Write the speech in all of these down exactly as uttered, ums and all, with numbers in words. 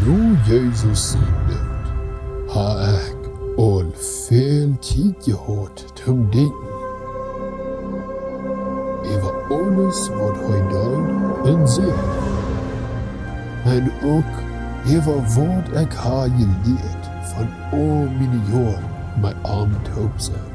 No Jesus sien Doot ha ekj aul väl Tiet jehaut toom denkjen äwa aules waut hee deed un säd. Un uk äwa waut ekj ha jelieet von aul miene Joaren met am toop sennen.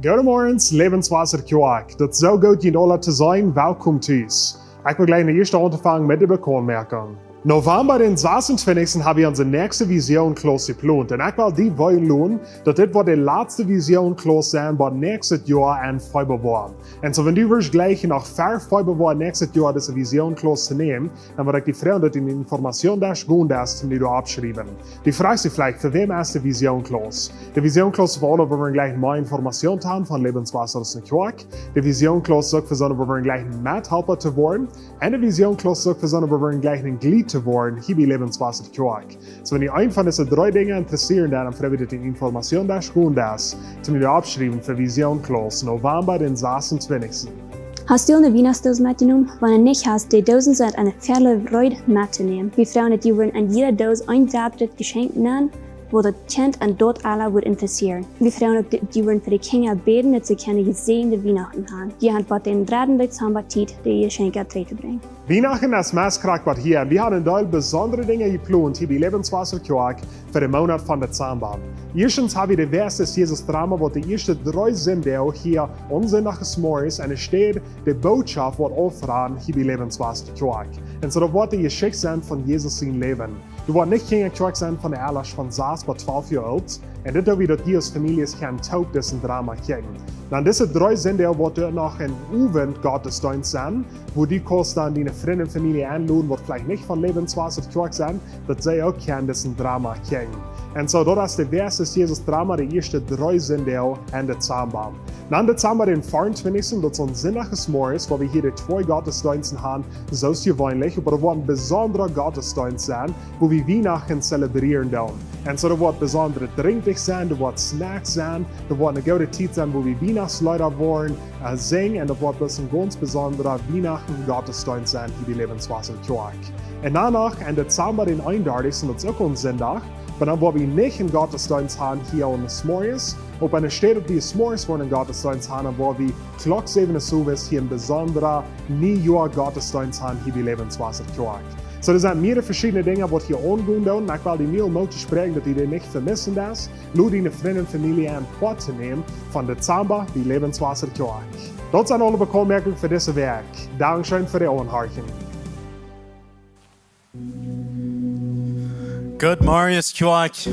Goodemorjes, Lebenswasser Kjoakj. Daut es soo goot, junt aula to seenen. Welkom tus. Ekj well jlikj no ieescht aunfangen met de Bekauntmoakjunk. November dän sasuntwintichsten ha wie onse näakjste Vision Class jeplont. Un ekj well die weeten loten, daut dit woat de latste Vision Class sennen bat näakjstet Joa en Februar. Un soo, wan du wurscht jlikjen noch ver Februar näakjstet Joa dise Vision Class to nämen, dan wudd ekj die froagen, daut du en de Information Desk gonen deist, toom die doa oppschriewen. Du froagst die veleicht, fa wäm es de Vision Class? De Vision Class es fa aule, wua wie jlikj mea Information haben von Lebenswasser aus ne Kjoakj. De Vision Class es uk fa soone, wua wie jlikj Methalpa to woaren. Un de Vision Class es uk fa soone, wua wie jlikj een Jleet to woaren, hia bie Lebenswasser Kjoakj. Soo, wan die eent von dise dree Dinja interessieren deit, dan froag ekj die, daut du en de Information Desk gonen deist, toom die oppschriewen fa Vision Class, November dän sasuntwintichsten. Hast du aul ne Wienachtsdoos metjenomen? Wan du nich hast, de Doosen sent aun de Fäadel reed mettonämen. Wie froagen, daut du woascht aun jiede Doos een sopret Jeschenkj nämen, waut daut Kjint aun daut aula wudd interessieren. Wie froagen uk, daut du woascht fa de Kjinja bäden, daut see kjennen jesäajende Wienachten haben. Wie haben bat dän dredden Dezemba Tiet, de Jeschenkja trigj to brinjen. Wienachten es meist krakjt bat hia. Wie haben een Deel besondre Dinja jeplont hia bie Lebenswasser Kjoakj fa dän Moonat von Dezemba. Ieeschtens ha wie de Wer es Jesus Drama, waut de ieeschte dree Sindach hia aum Sindach zemorjes aun de Städ de Bootschoft woat aufjeräden hia bie Lebenswasser Kjoakj. Un soo daut woat de Jeschicht sennen von Jesus sien Läwen. Doa woaren nich Kjinja Kjoakj sennen von de Ella von sas bat twalf Joa oolt. Un dit doo wie, daut jie aus Famieljes kjennen toop disen Drama kjikjen. Dan dise dree Sindach woat doa noch een Owent Gottesdeenst sennen, wua du kaust dan diene Frind un Famielje enloden, waut veleicht nich von Lebenswasser Kjoakj sent, daut see uk kjennen disen Drama kjikjen. Un soo, daut es de Wer es Jesus Drama, de ieeschte dree Sindach en Dezemba. Dan Dezemba dän veeauntwintichsten, daut es een Sindach zemorjes, wua wie hia de twee Gottesdeensten haben, soo aus jeweenlich, oba daut woat een besondra Gottesdeenst sennen, wua wie Wienachten zelebrieren doonen. Un soo, doa woat besondre Drinkjlichs sennen, doa woat Snacks sennen, doa woat ne goode Tiet sennen, wua wie Wienachtsleeda woaren, äh, sinjen, un daut woat bloos een gaunz besondra Wienachten Gottesdeenst sennen hia bie Lebenswasser Kjoakj. Un dan noch en Dezemba dän eenundartichsten, daut es uk een Sindach, oba dan woa wie nich een Gottesdeenst haben hia aune zemorjes, oba aun de Städ, daut wie zemorjes woaren een Gottesdeenst haben, woa wie Klock säwen zemorjes hia een besondra Niejoa Gottesdeenst haben hia bie Lebenswasser Kjoakj. Soo, doa sent mearere veschiedne Dinja, waut hia aungonen doonen. Un ekj well die nu aul Moot toospräakjen, daut du dee nich vemissen deist. Lod diene Frind un Famielje en, Poat to nämen von Dezemba bie Lebenswasser Kjoakj. Daut sent aule Bekauntmoakjungen fa dise Wäakj. Dankscheen fa de Aunhorchen. Goodemorjes Kjoakj.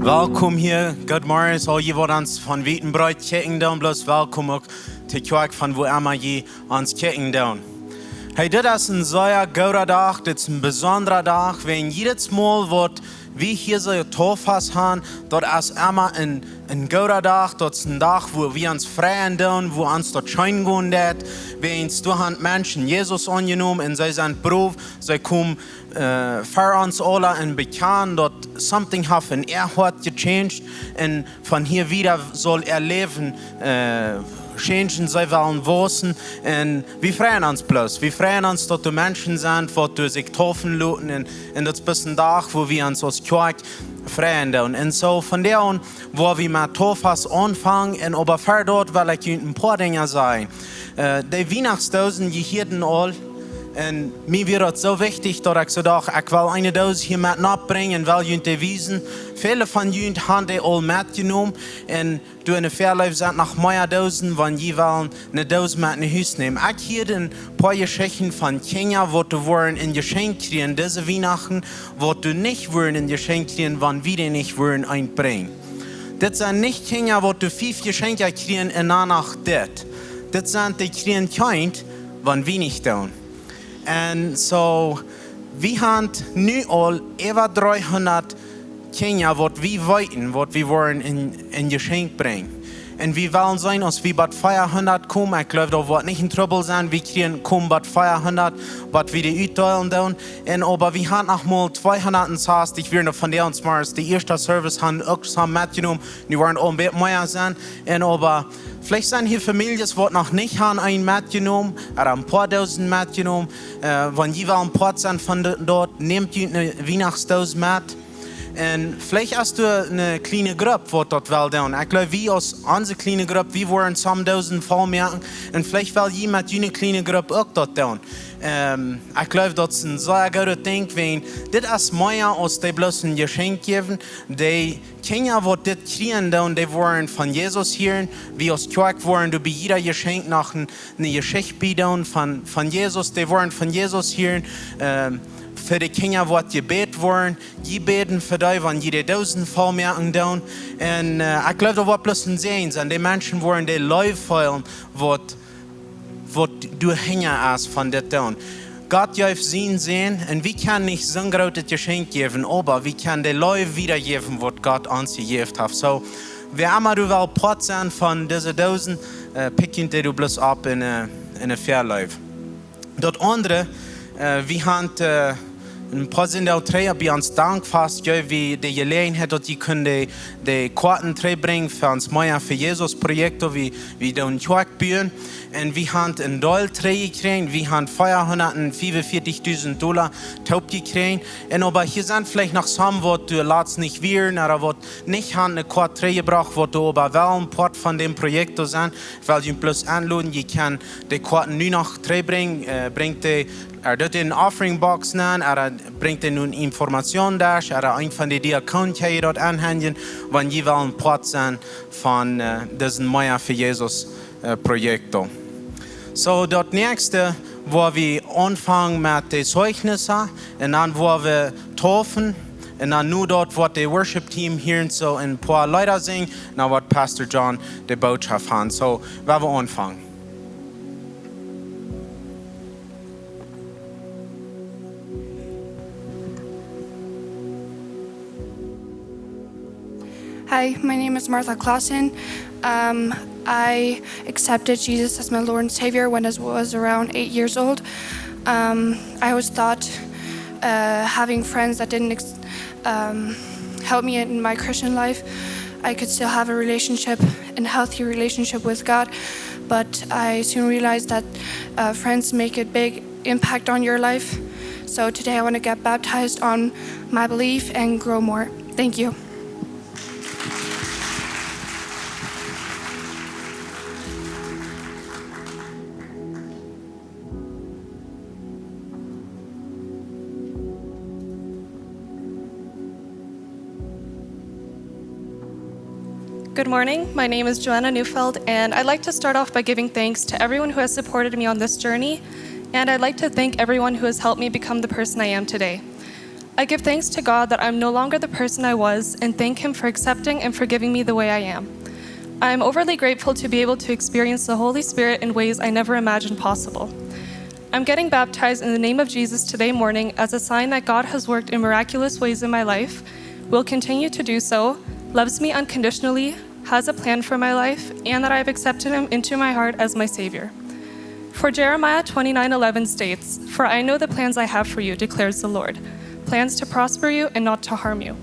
Welkom hia. Goodemorjes aul jie, waut ons von wiet un breet kjikjen doonen, bloos welkom uk to Kjoakj von wua emma jie ons kjikjen doonen. Hey, dit es een sea gooda Dach, dit es een besondra Dach, wäajen jiedet Mol waut wie hia soo Toofast haben, daut es emma een, een gooda Dach, daut es een Dach, wua wie ons freien doonen, wua ons daut scheen gonen deit, wäajen doa haben Menschen Jesus aunjenomen un see sent brow, see komen, äh, ver ons aula un bekjanen, daut something haft en äa Hoat jechanged un von hia wieda saul äa Läwen, äh, changen, see wellen wausen. Un wie freien ons bloos. Wie freien ons, daut doa Menschen sent, waut doa sikj deepen loten. Un, un daut es bloos een Dach, wua wie ons aus Kjoakj freien doonen. Un soo von doa aun, wua wie met Toofast aunfangen. Un oba ver daut well ekj junt een poa Dinja sajen. Äh, de Wienachtsdoosen, jie hieeden aul. Un mie wia daut soo wichtich, daut ekj soo docht, ekj well eene Doos hia met noppbrinjen, well junt dee wiesen. Väle von junt haben dee aul metjenomen. Un doa enne Väaleef sent noch mea Doosen, wan jie wellen ne Doos met no Hus nämen. Ekj hieed een poa Jeschichten von Kjinja, waut doa wudden een Jeschenkj kjrieen dise Wienachten, waut doa nich wudden een Jeschenkj kjrieen, wan wie dee nich wudden eent brinjen. Dit sent nich Kjinja, waut doa fief Jeschenkja kjrieen un dan noch dit. Dit sent dee kjrieen kjeent, wan wie nich doonen. Un soo, wie haben nu aul äwa dreehundat Kjinja, waut wie weeten, waut wie wudden een, een Jeschenkj brinjen. Un wie wellen seenen, aus wie bie veahundat komen, ekj jleew, daut woat nich een Trubbel sennen, wie kjrieen, komen bie veahundat, waut wie dee utdeelen doonen. Un oba wie haben noch mol tweehundat un sastich, wie von dee ons morjes de ieeschte Service haben uk soo metjenomen, nu woaren aul een bät mea sennen. Un oba veleicht sent hia Famieljes, waut noch nich haben een metjenomen, ooda een poa Doosen metjenomen. Äh, wan jie wellen Poat sennen von de, daut, nämt jie eene Wienachtsdoos met. Un veleicht hast du eene kjliene Grupp, waut daut well doonen. Ekj jleew, wie aus onse kjliene Grupp, wie woaren some Doosen voll moaken. Un veleicht well jie met june kjliene Grupp uk daut doonen. Ähm, ekj jleew, daut es een sea goodet Dinkj, wiels dit es mea aus dee bloos een Jeschenkj jäwen. Dee Kjinja, waut dit kjrieen doonen, dee woaren von Jesus hieren. Wie aus Kjoakj woaren doa bie jieda Jeschenkj noch een, eene Jeschicht bie doonen von, von Jesus. Dee woaren von Jesus hieren. Ähm, fa dee Kjinja woat jebät woaren. Jie bäden fa dee, wan jie de Doosen voll moaken doonen. Un, äh, ekj jleew, daut woat bloos een Säajen sennen. Dee Menschen woaren de Leew feelen, waut, waut doahinja es von dit doonen. Gott jeef sienen Sän, un wie kjennen nich soon grootet Jeschenkj jäwen, oba wie kjennen de Leew wiedajäwen, waut Gott ons jejäft haft. Soo, wäa emma du west Poat sennen von dise Doosen, äh, pikj junt dee du bloos opp en, äh, en de Väaleew. Daut aundre, äh, wie haben, äh, een poa Sindach trigj bie ons Dankfast, jo, wie de Jeläajenheit, daut jie kunnen de, de Koaten trigjbrinjen fa ons Mea fa Jesus Projekt, daut wie, wie doonen Kjoakj buen. Un wie haben een Deel trigjjekjräajen, wie haben veahundat fiefunvieetich dusent Dolla toopjekjräajen. Un oba hia sent veleicht noch some, waut doa latst nich wieren, ooda waut nich haben eene Koat trigjjebrocht, waut doa oba wellen Poat von däm Projekt sennen. Ekj well junt bloos enloden, jie kjennen de Koaten nu noch trigjbrinjen, äh, brinjt dee, äh, daut en Offering Box nenn, ooda brinjt dee no een Informationsdesk, ooda een von de Diakonen kjenn jie daut aunhenjen, wan jie wellen Poat sennen von, äh, disen Mea fa Jesus, äh, Projekt. Soo, daut näakjste, woa wie aunfangen met de Zeijnisse, un dan woa wie taufen, un dan nu daut, waut de Worship Team hia soo een poa Leeda sinjen, dan woat Pastor John de Botschaft haben. Soo, woa wie aunfangen. Hi, my name is Martha Clausen. Um, I accepted Jesus as my Lord and Savior when I was around eight years old. Um, I always thought uh, having friends that didn't ex- um, help me in my Christian life, I could still have a relationship and healthy relationship with God. But I soon realized that uh, friends make a big impact on your life. So today I want to get baptized on my belief and grow more. Thank you. Good morning. My name is Joanna Neufeld, and I'd like to start off by giving thanks to everyone who has supported me on this journey, and I'd like to thank everyone who has helped me become the person I am today. I give thanks to God that I'm no longer the person I was and thank Him for accepting and forgiving me the way I am. I am overly grateful to be able to experience the Holy Spirit in ways I never imagined possible. I'm getting baptized in the name of Jesus today morning as a sign that God has worked in miraculous ways in my life, will continue to do so, loves me unconditionally, has a plan for my life, and that I have accepted Him into my heart as my Savior. For Jeremiah twenty-nine eleven states, "For I know the plans I have for you, declares the Lord, plans to prosper you and not to harm you,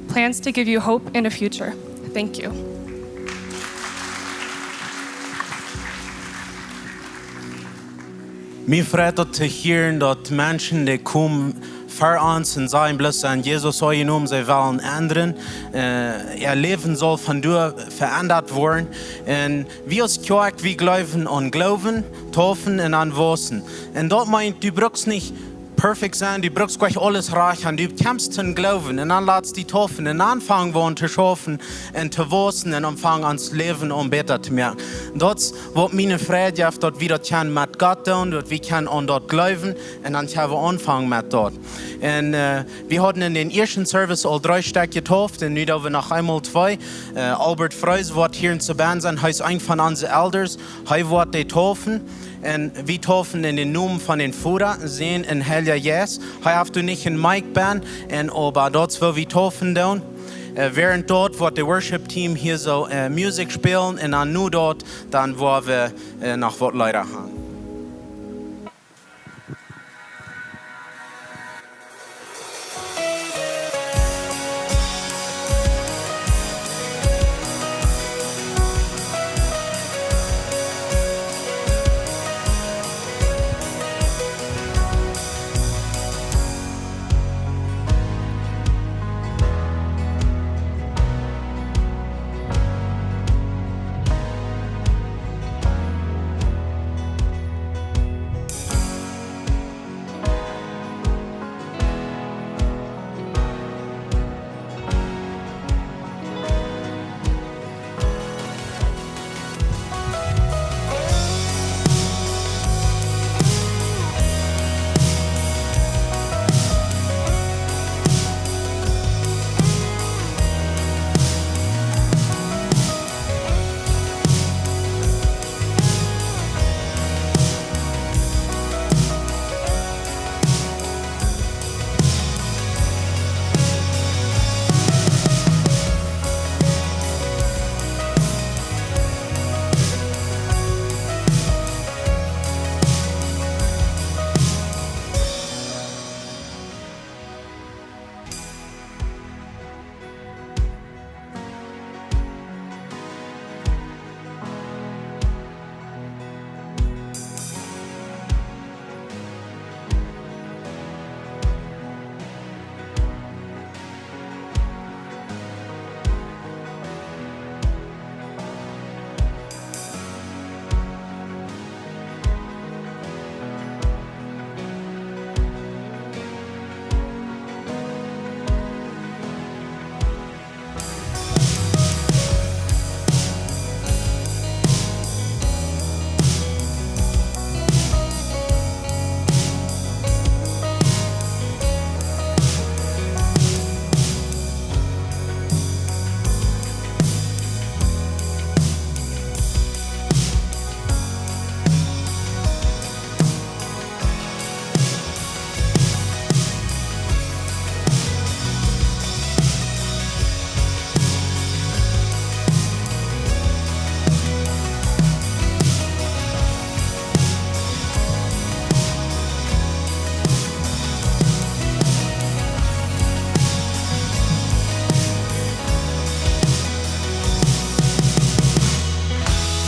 plans to give you hope and a future." Thank you. Mie freit daut to hieren, daut Menschen, dee komen ver ons un sajen bloos, see haben Jesus aunjenomen, see wellen endren. Äh, äa Läwen saul von doa veendat woaren. Un wie aus Kjoakj, wie jleewen aun Gloowen, taufen un aun wausen. Un daut meent, du brukst nich perfekt sennen, du brukst nich aules rajcht haben, du kjemst toom Gloowen un dan latst die taufen un dan fangen wie aun to schaufen un to wausen un dan fangen ons Läwen aun bäta to moaken. Daut es waut mie eene Freid jeft, daut wie daut kjennen met Gott doonen, daut wie kjennen aun daut jleewen un dan kjennen wie aunfangen met daut. Un, äh, wie hauden en dän ieeschten Service aul dree Stekj jetauft un nu doo wie noch eemol twee. Äh, Albert Freus woat hia en Sabine sennen, hee es een von onse Elders, hee woat dee taufen. Un wie taufen en dän Nomen von dän Voda, Sän un Heilja Jeist. Hee haft doa nich een Mic bie, un oba daut es woo wie taufen doonen. Äh, während daut woat de Worship Team hia soo, äh, Musik spälen un dan no daut, dan woa wie, äh, noch waut Leeda han.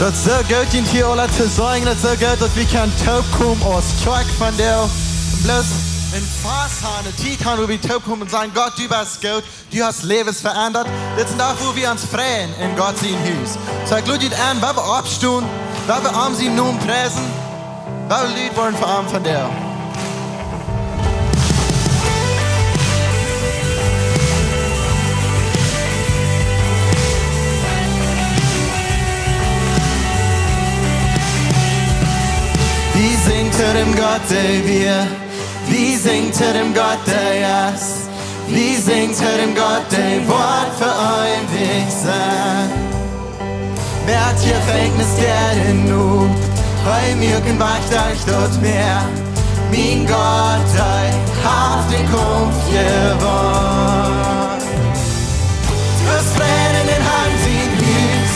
Daut es soo goot, junt hia aula to seenen. Daut es soo goot, daut wie kjennen toopkomen aus Kjoakj vondoag. Bloos een Fast han, eene Tiet han, wua wie toopkomen un sajen: Gott, du best goot. Du hast Läwes veendat. Dit es een Dach, wua wie ons freien en Gott sien Hus. Soo, ekj lod junt aun, wan wie oppstonen, wan wie am sienen Nomen priesen, wan wie Leet woaren fa am vondoag. Wie sinjen to däm Gott, dee wia. Wie sinjen to däm Gott, dee es. Wie sinjen to däm Gott, dee woat fa eewich sennen. Moakt Jefenkjnis Däaren op, hee muak een Wajch derch daut Mäa. Mien Gott, dee haft dän Kaumf jewonnen. Daut es Fräd en däm Harn sien Hus,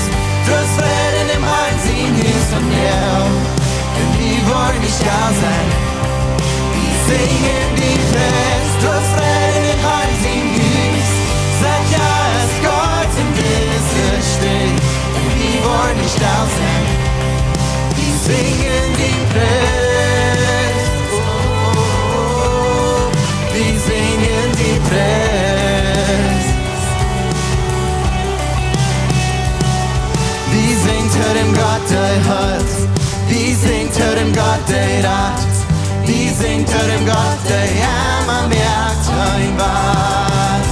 daut es Fräd en däm Harn sien Hus vondoag. Un wie woaren nich stell sennen. Wie sinjen dien Pries, daut es Fräd en däm Harn sien Hus. Saj jo, es Gott en dise Städ. Un wie woaren nich stell sennen. Wie sinjen dien Pries. Oh, wie sinjen dien Pries. Wie sinjen to däm Gott, dee heelt. Wie sinjen to däm Gott, dee rat. Wie sinjen to däm Gott, dee emma moakt een Wajch.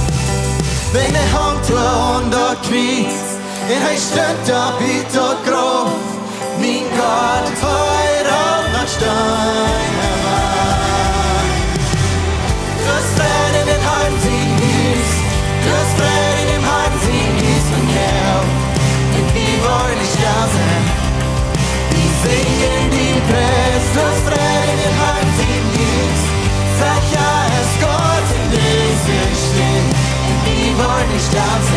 Wan hee hunk doa aun daut Kjriez un hee stunt opp ut daut Grauf. Mien Gott, hee roopt noch Steena wajch. Daut es Fräd en däm Harn sien Hus, daut es Fräd en däm Harn sien Hus vondoag. Un wie woaren nich stell sennen. Wie sinjen dien Pries, daut es Fräd en däm Harn sien Hus. Saj jo, es Gott en dise Städ. Un wie woaren nich stell sennen.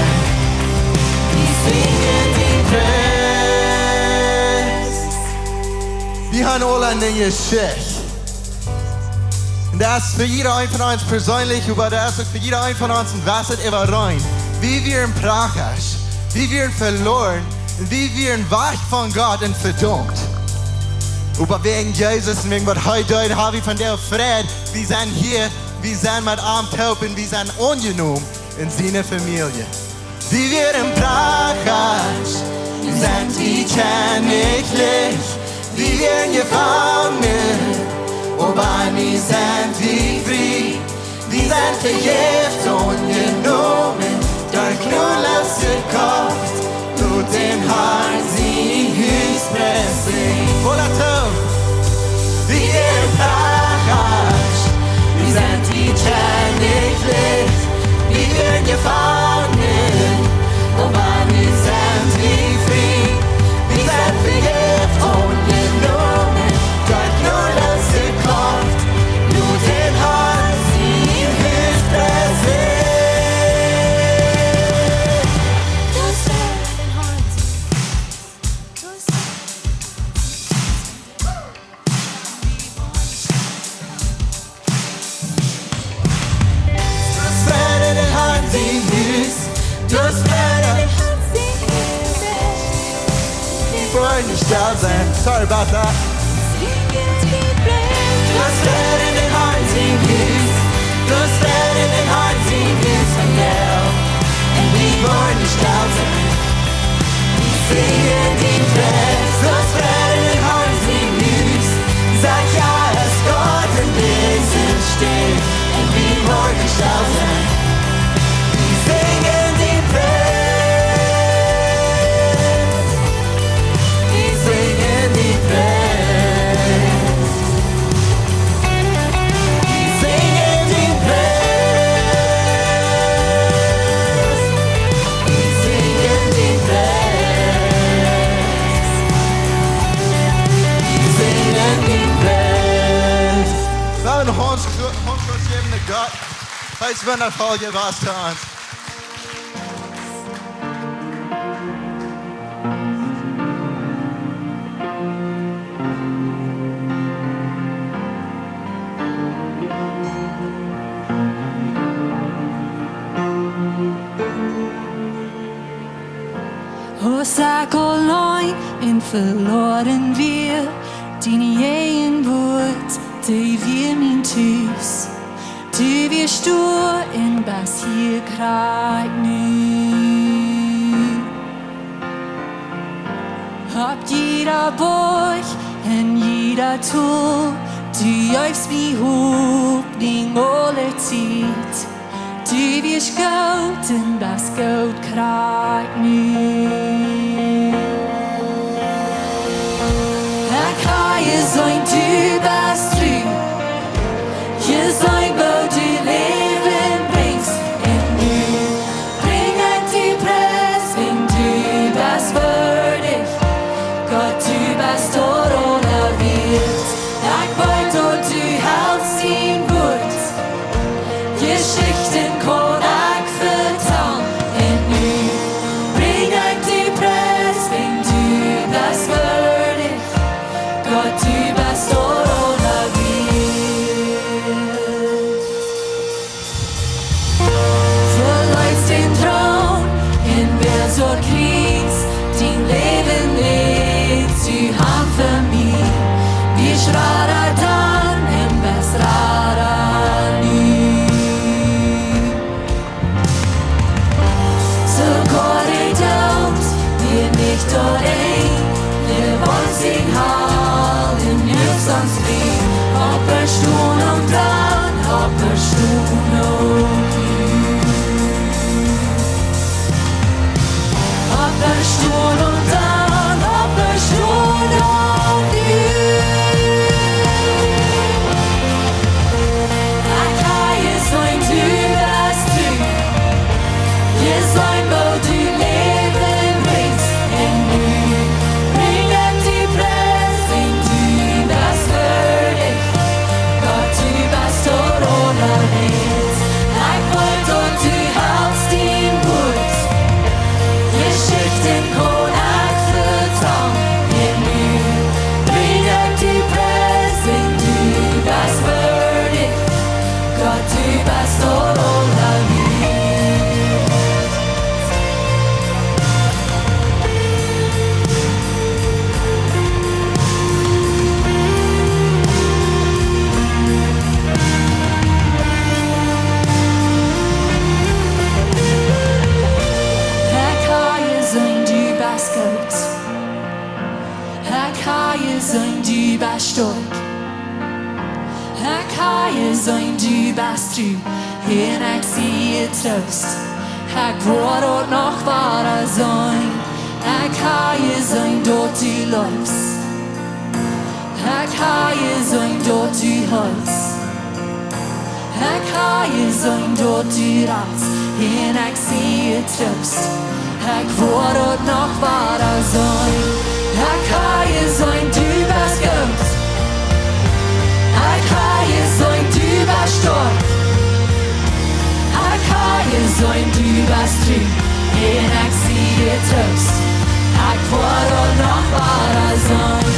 Aun aule Dinja Schicht. Un daut es fa jieda eenen von ons perseenlich, oba daut es uk fa jieda eenen von ons een Wesset äwa rein. Wie wieren praktisch, wie wieren veloaren, un wie wieren wajch von Gott un vedaumt. Oba wäajen Jesus un wäajen waut hee deed, ha wie vondoag Fräd. Wie sent hia, wie sent met am toop un wie sent aunjenomen en siene Famielje. Wie wieren praktisch, nu sent wie kjennichlich. Wie wieren jefangen, oba nu sent wie frie. Wie sent vejäft aunjenomen, derch Gnood jekoft, lot dän Harn sien Hus preisen. Vola Ton. Wie wieren praktisch, nu sent wie kjennichlich. Wie wieren jefangen, oba nu sent wie frie. Wie sent vejäft aunjenomen, derch Gnood jekoft, lot dän Harn sien Hus preisen. Daut es Fräd en dän Harn sien Hus. Daut es Fräd en dän Harn sien Hus. Wie woaren nich stell sennen. Sorry about that. Daut es Fräd en dän Harn sien Hus. Daut es Fräd en dän Harn sien Hus. Un wie woaren nich stell sennen. Wie sinjen dien Pries, daut es Fräd en dän Harn sien Hus. Saj: Jo, es Gott en dise Städ. Un wie woaren nich stell sennen. Wie sinjen dien Pries. Wie sinjen dien Pries. Wie sinjen dien Pries. Wie sinjen dien Pries. Wie sinjen dien Pries. Well wie een Haunt, Haunt jäwen aun Gott? Hee es wundafoll jewast to ons. Aus ekj auleen un veloaren wia, diene Jäajenwuat, dee wia mien Tus. Du wiascht doa un best hia krakjt nu. Opp jieda Boajch un jieda Tol, du jeefst mie Hopninj aule Tiet. Du wiascht goot un best goot krakjt nu. Ekj ha jeseenen, du best tru. Jeseenen, woo du Läwen brinjst. Un nu brinj ekj die Pries, wiels du best wieedich. Gott, du best doa aula wieet. Ekj weet, daut du heltst dien Wuat. Jeschichten kaun ekj vetalen. Un nu brinj ekj die Pries, wiels du best wieedich. Gott, du best doa aula wieet. Veleetst dän Troon un wieescht soo Kjriets, dien Läwen lätst du han fa mie. Wie schraden dan un best raden nu. Soo Gott, ekj denkj, wie nich doa een, wie wellen sien Hal un nuscht ons frie. Oppstonen un dan, oppstonen un oppstonen un dan, oppstonen un best tru, un ekj sie Troost. Ekj woa daut noch wada seenen. Ekj ha jeseenen daut du leefst. Ekj ha jeseenen daut du heelst. Ekj ha jeseenen daut du ratst. Un ekj sie Troost. Ekj woa daut noch wada seenen. Ekj ha jeseenen du best goot. Ekj ha jeseenen du best stoakj. Ekj ha jeseenen du best tru. Un ekj sie Troost. Ekj woa daut noch wada seenen.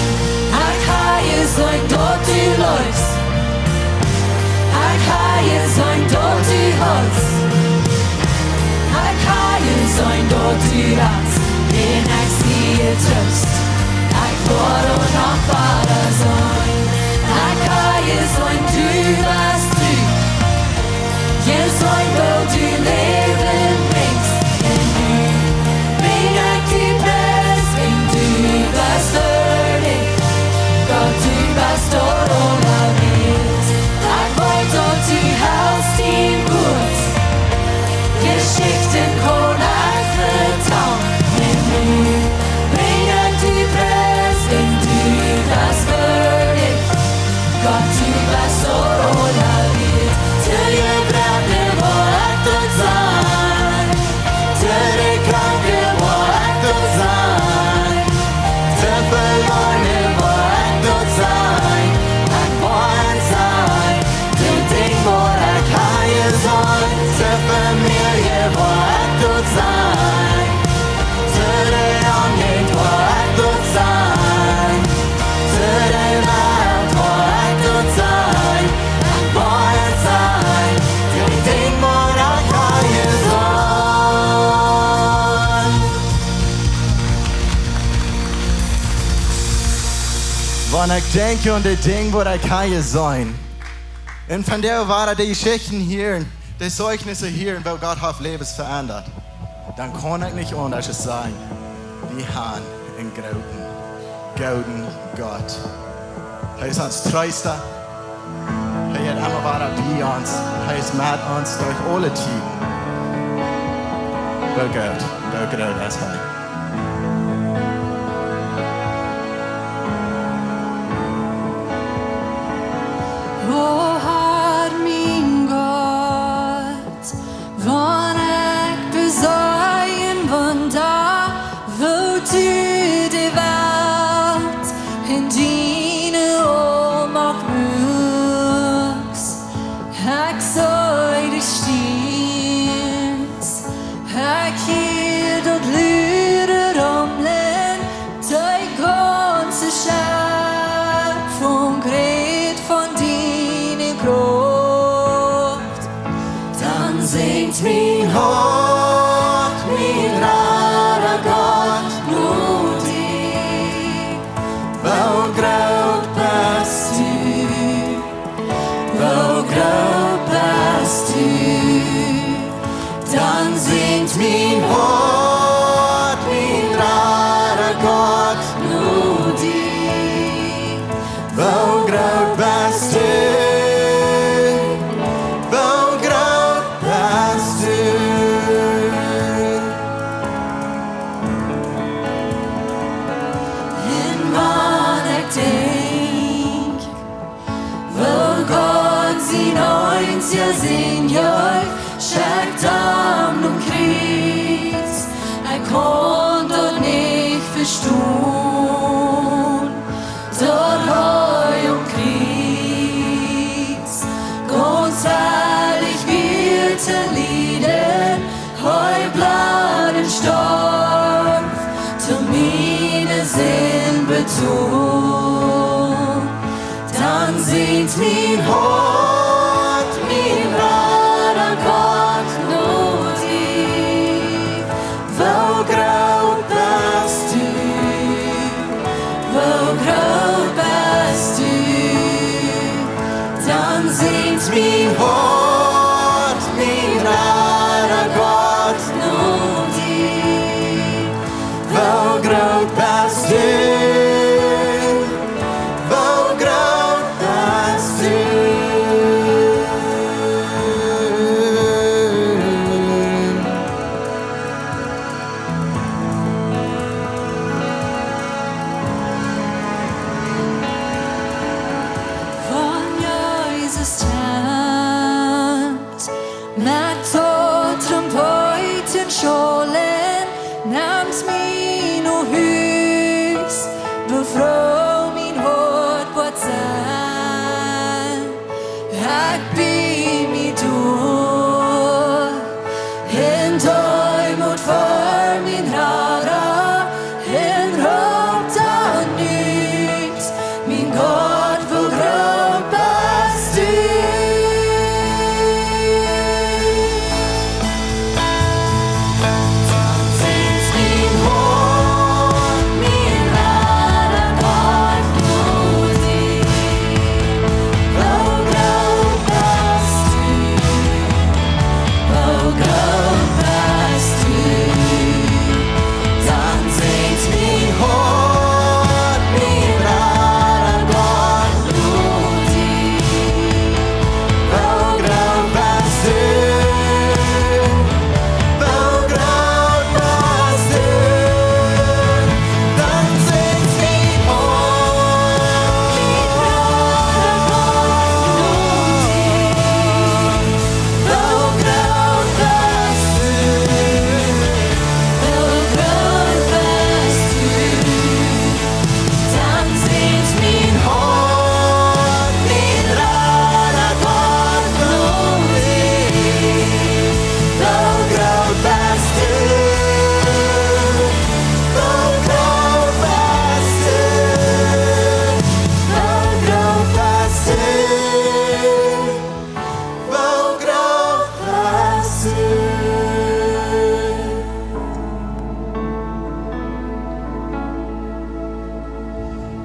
Ekj ha jeseenen daut du leefst. Ekj ha jeseenen daut du heelst. Ekj ha jeseenen daut du ratst. Un ekj sie Troost. Ekj woa daut noch wada seenen. Ekj ha jeseenen du best tru. Jeseenen woo du Läwen brinjst. Un nu brinj ekj die Pries, un du best wieedich. Gott, du best doa aula wieet. Ekj weet daut du helpst, dien Wuat. Jeschichten kaun ekj vetalen. Un nu brinj ekj die Pries, un du best wieedich. Gott, du best doa aula wieet. Too jebroakne woa ekj daut sennen. Too de Kranke woa ekj daut sennen. Too veloarne woa ekj daut sennen. Ekj woa daut sennen. Too Dinja woa ekj ha jeseenen. Too Famielje woa ekj daut sennen. Too de Omjäajent woa ekj daut sennen. Too de Welt woa ekj daut sennen. Ekj woa daut sennen. Too Dinja woa ekj ha jeseenen. Wan ekj denkj aun de Dinja waut ekj ha jeseenen, un vondoag wada de Jeschichten hieren, de Zeijnisse hieren, woo Gott haft Läwes veendat, dan kaun ekj nich aundasch aus sajen: Wie haben eenen grooten, gooden Gott. Hee es ons Treesta. Hee es emma wada bie ons. Hee es met ons derch aule Tieden. Woo goot, woo groot es hee. O Herr, mien Gott, wan ekj beseenen, wan doa, woo du de Welt en diene Aulmacht muakst, ekj see de Stierns, ekj hia daut lude Rumlen, de gaunze Schepfunk rät von diene Krauft. Dan sinjt mien Hoat, mien Rada Gott, no die. Woo groot best du? Woo groot best du? Dan sinjt mien Hoat, mien Rada Gott, no die. Woo groot best du? Woo groot best du? Un wan ekj denkj, woo Gott sien eensja Sän jeef, schekjt am nom Kjriez. Ekj kaun daut nich vestonen, daut hee aum Kjriez gaunz wellich wia to lieden. Hee bleef un storf, toom miene Sind betolen. Dan sinjt mien Hoat, mien Rada Gott, no die. Woo groot best du? Woo groot best du? Dan sinjt mien Hoat, mien Rada Gott, no die. Woo groot best du? Woo groot best du?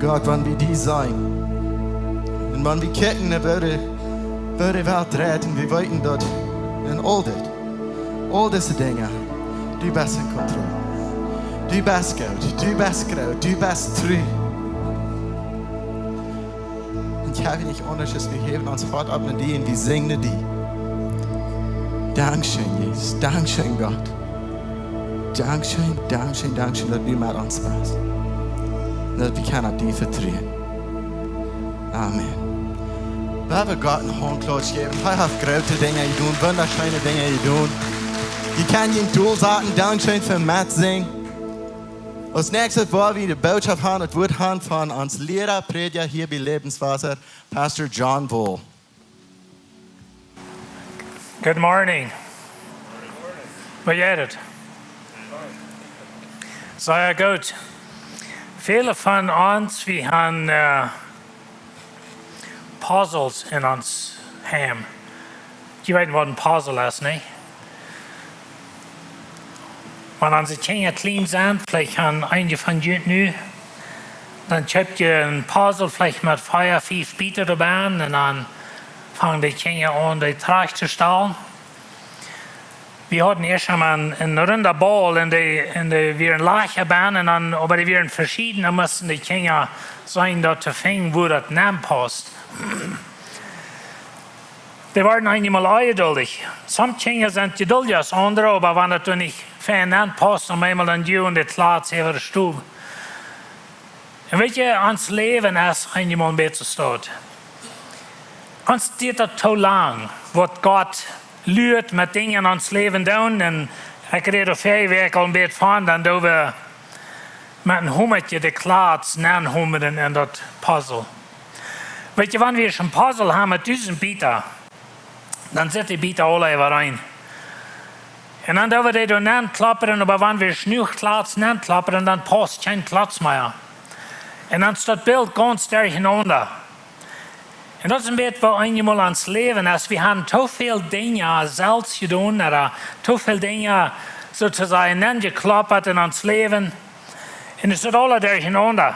Gott, wan wie die seenen. Un wan wie kjikjen no woo de, woo de Welt dreit un wie weeten daut en aul dit, aul dise Dinja, du best en Kontroll. Du best goot, du best groot, du best tru. Un ekj hab nich aundasch, aus wie häwen ons Hoat opp no die un wie sinjen die. Dankscheen, Jesus. Dankscheen, Gott. Dankscheen, dankscheen, dankscheen, daut du met ons best. Daut wie kjennen opp die vetruen. Amen. Lot ons Gott een Hauntklautsch jäwen. Hee haft groote Dinja jedonen, wundascheene Dinja jedonen. Wie kjennen am tosajen, dankscheen fa metsinjen. Aus näakjstet woa wie de Bootschoft haben, daut Wuat haben von ons Liera, Prädja hia bie Lebenswasser, Pastor John Wohl. Good morning. Woo jeit et? Sea goot. Väle von ons, wie haben, äh, Puzzles en ons Heim. Jie weeten waut een Puzzle es, nä? Wan onse Kjinja kjlien sent, veleicht haben eenje von junt nu, dan kjeept jie een Puzzle veleicht met vea, fief Bieta doabie un dan fangen de Kjinja aun, dee trajcht to stalen. Wie hauden ieescht eemol een, een runda Baul un dee, un dee wieren Lajcha bie un dan, oba dee wieren veschieden, dan musten de Kjinja seenen daut to finjen, wua daut nenpaust. Dee wieren eenjemol onjeduldich. Some Kjinja sent jeduldja aus aundre, oba wan daut dan nich fein nenpaust, dan eemol dan dee un de Klatz äwa de Stow. Un weet jie, ons Läwen es eenjemol een bät soo. Ons diet daut too lang, waut Gott luat met Dinja en ons Läwen doonen. Un ekj räd doa väaje Wäakj aul een bät von, dan doo wie met een Homakje de Klatz nenhomren en daut Puzzle. Weet jie, wan wie een Puzzle haben met dusent Bieta, dan sitt de Bieta aula äwareen. Un dan doo wie dee doa nenklappren, oba wan wie jenuach Klatz nenklappren, dan paust kjeen Klatz mea. Un dan es daut Bilt gaunz derchenaunda. Un daut es een bät waut eenjemol ons Läwen es. Wie haben too väl Dinja selfst jedonen, ooda too väl Dinja, soo to sajen, nenjeklappt en ons Läwen. Un es daut aula derchenaunda.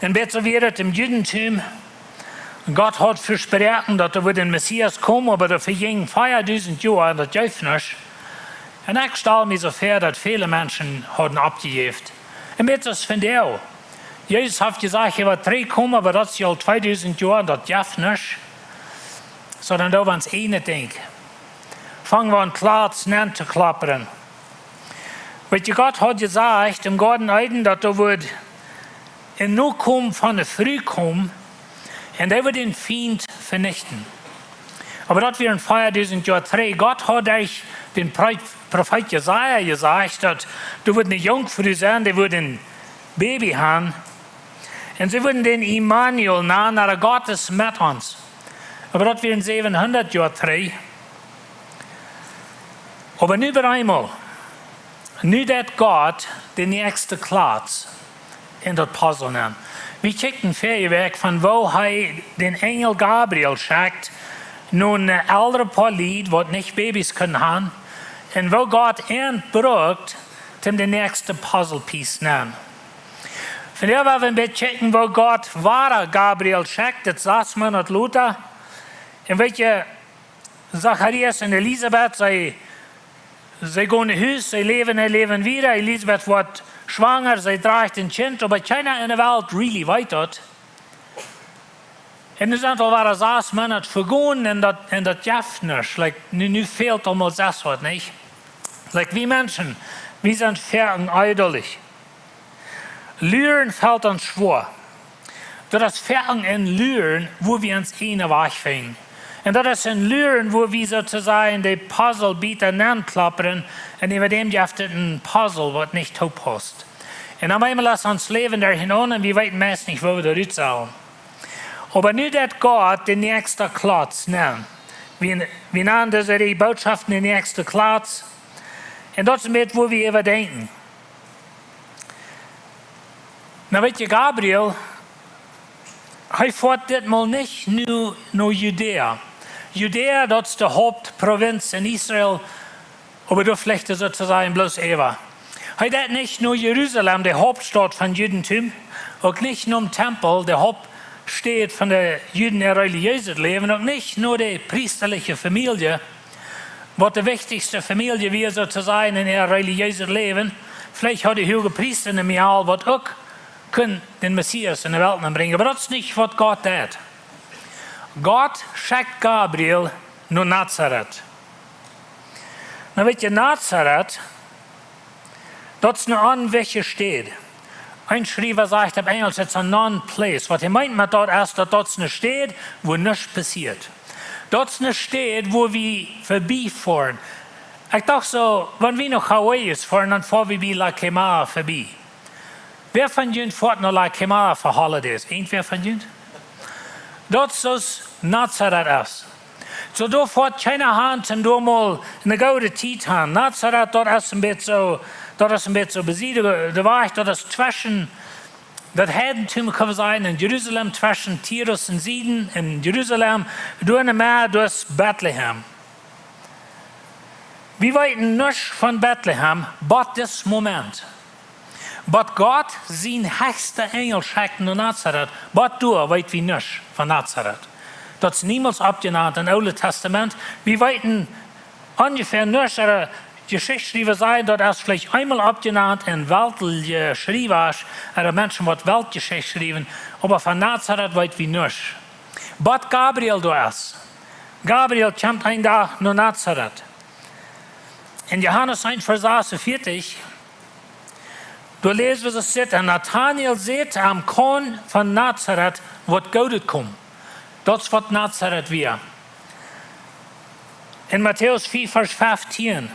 Un bät soo wia et em Judentum. Gott haud vesproaken, daut doa wudd een Messias komen, oba doa vejinjen veadusent Joa un daut jeef nuscht. Un ekj stal mie soo väa, daut väle Menschen hauden oppjejäft. Un bät soo es vondoag. Jesus haft jesajcht, hee woat trigjkomen, oba daut es aul tweedusent Joa un daut jeft nuscht. Sonda doa wia ons een Dinkj. Fang wie aun Klatz nentoklappren. Weet jie, Gott haud jesajcht em Goaden Eden, daut doa wudd een Nokomen von de Fru komen un dee wudd dän Fient venichten. Oba daut wia veadusent Joa trigj. Gott haud derch dän Pro-, Profeet Jesaja jesajcht, daut doa wudd eene Junkfru sennen, dee wudd een Baby haben. Un see wudden dän Immanuel nanen, ooda Gott es met ons. Oba daut wia säwenhundat Joa trigj. Oba nu bie eemol, nu deit Gott de näakjste Klatz en daut Puzzle nenn. Wie kjikjten väaje Wäakj von woo hee dän Enjel Gabriel schekjt no een elret Poa Lied, waut nich Babys kunnen haben, un woo Gott an brukt, om de näakjste Puzzle Piece nenn. Vondoag woa wie een bät kjikjen, woo Gott wada Gabriel schekjt, daut sas Moonat lota. Un weet jie, Zacharias un Elisabet, see, see gonen no Hus, see läwen, see läwen wieda. Elisabet woat schwanga, see drajcht een Kjint, oba kjeena enne Welt really weet daut. Un nu sent aul wada sas Moonat vegonen un daut, un daut jeft nuscht. Like, nu, nu fält aul mol sas waut, nich? Like, wie Menschen, wie sent foaken onjeduldich. Luren felt ons schwoa. Daut es foaken en Luren, wua wie ons eenen Wajch finjen. Un daut es en Luren, wua wie soo to sajen de Puzzle Bieta nenklappren un äwa däm jeft et een Puzzle, waut nich toopaust. Un opp eemol es ons Läwen derchenaunda un wie weeten meist nich, woo wie doa rut sellen. Oba nu deit Gott de näakjste Klatz nenn. Wie, wie nanen dise Reaj Bootschoften de näakjste Klatz. Un daut es een bät, wua wie äwa denkjen. Nu weet jie, Gabriel, hee foat ditmol nich no, no Judäa. Judäa, daut es de Hauptprovinz en Israel, oba doa flicht hee soo to sajen bloos äwa. Hee deed nich no Jerusalem, de Hauptstaut von Judentum, uk nich nom Tempel, de Hauptstäd von de Juden äa relijeeset Läwen, uk nich no de priestaliche Famielje, waut de wichtichste Famielje wia, soo to sajen, en äa relijeeset Läwen. Veleicht haud de huage Priesta ne Mejal, waut uk kunn dän Messias en de Welt nenbrinjen. Oba daut es nich, waut Gott deed. Gott schekjt Gabriel no Nazaret. Nu weet jie, Nazaret, daut es ne onwichtje Städ. Een Schriewa sajcht opp Enjelsch, "It's a non-place." Waut hee meent met daut es, daut daut es ne Städ, wua nuscht passieet. Daut es ne Städ, wua wie verbie foaren. Ekj docht soo, wan wie no Hawaii foaren, dan foa wie bie La Quemada verbie. Wäa von junt foat no La Quemada fa holidays? Irjentwäa von junt? Daut es soo aus Nazaret es. Soo, doa foat kjeena han, toom doa mol ne goode Tiet han. Nazaret, daut es een bät soo, daut es een bät soo besiedelt, de Wajch, daut es tweschen, daut Heidentum, kaun wie sajen, en Jerusalem, tweschen Tirus en Sidon, en Jerusalem, doa en de Medd, doa es Betlehem. Wie weeten nuscht von Betlehem, bot dis Moment. Bot Gott sien hechsta Enjel schekjt no Nazaret, bot doa weet wie nuscht von Nazaret. Daut es niemols oppjenant em Oolen Testament. Wie weeten onjefäa nuscht, ea Jeschichtschriewa sajen, daut es veleicht eemol oppjenant en weltliche Schriewasch, ea Menschen, waut Weltjeschicht schriewen, oba von Nazaret weet wie nuscht. Bot Gabriel doa es. Gabriel kjemt een Dach no Nazaret. En Johanes eent, Varsch sasunvieetich, doa läs wie, daut sajcht: "Un Nathanael säd: Am kaun von Nazaret waut Goodet komen." Daut es, waut Nazaret wia. En Matäus fief, Varsch fieftieen,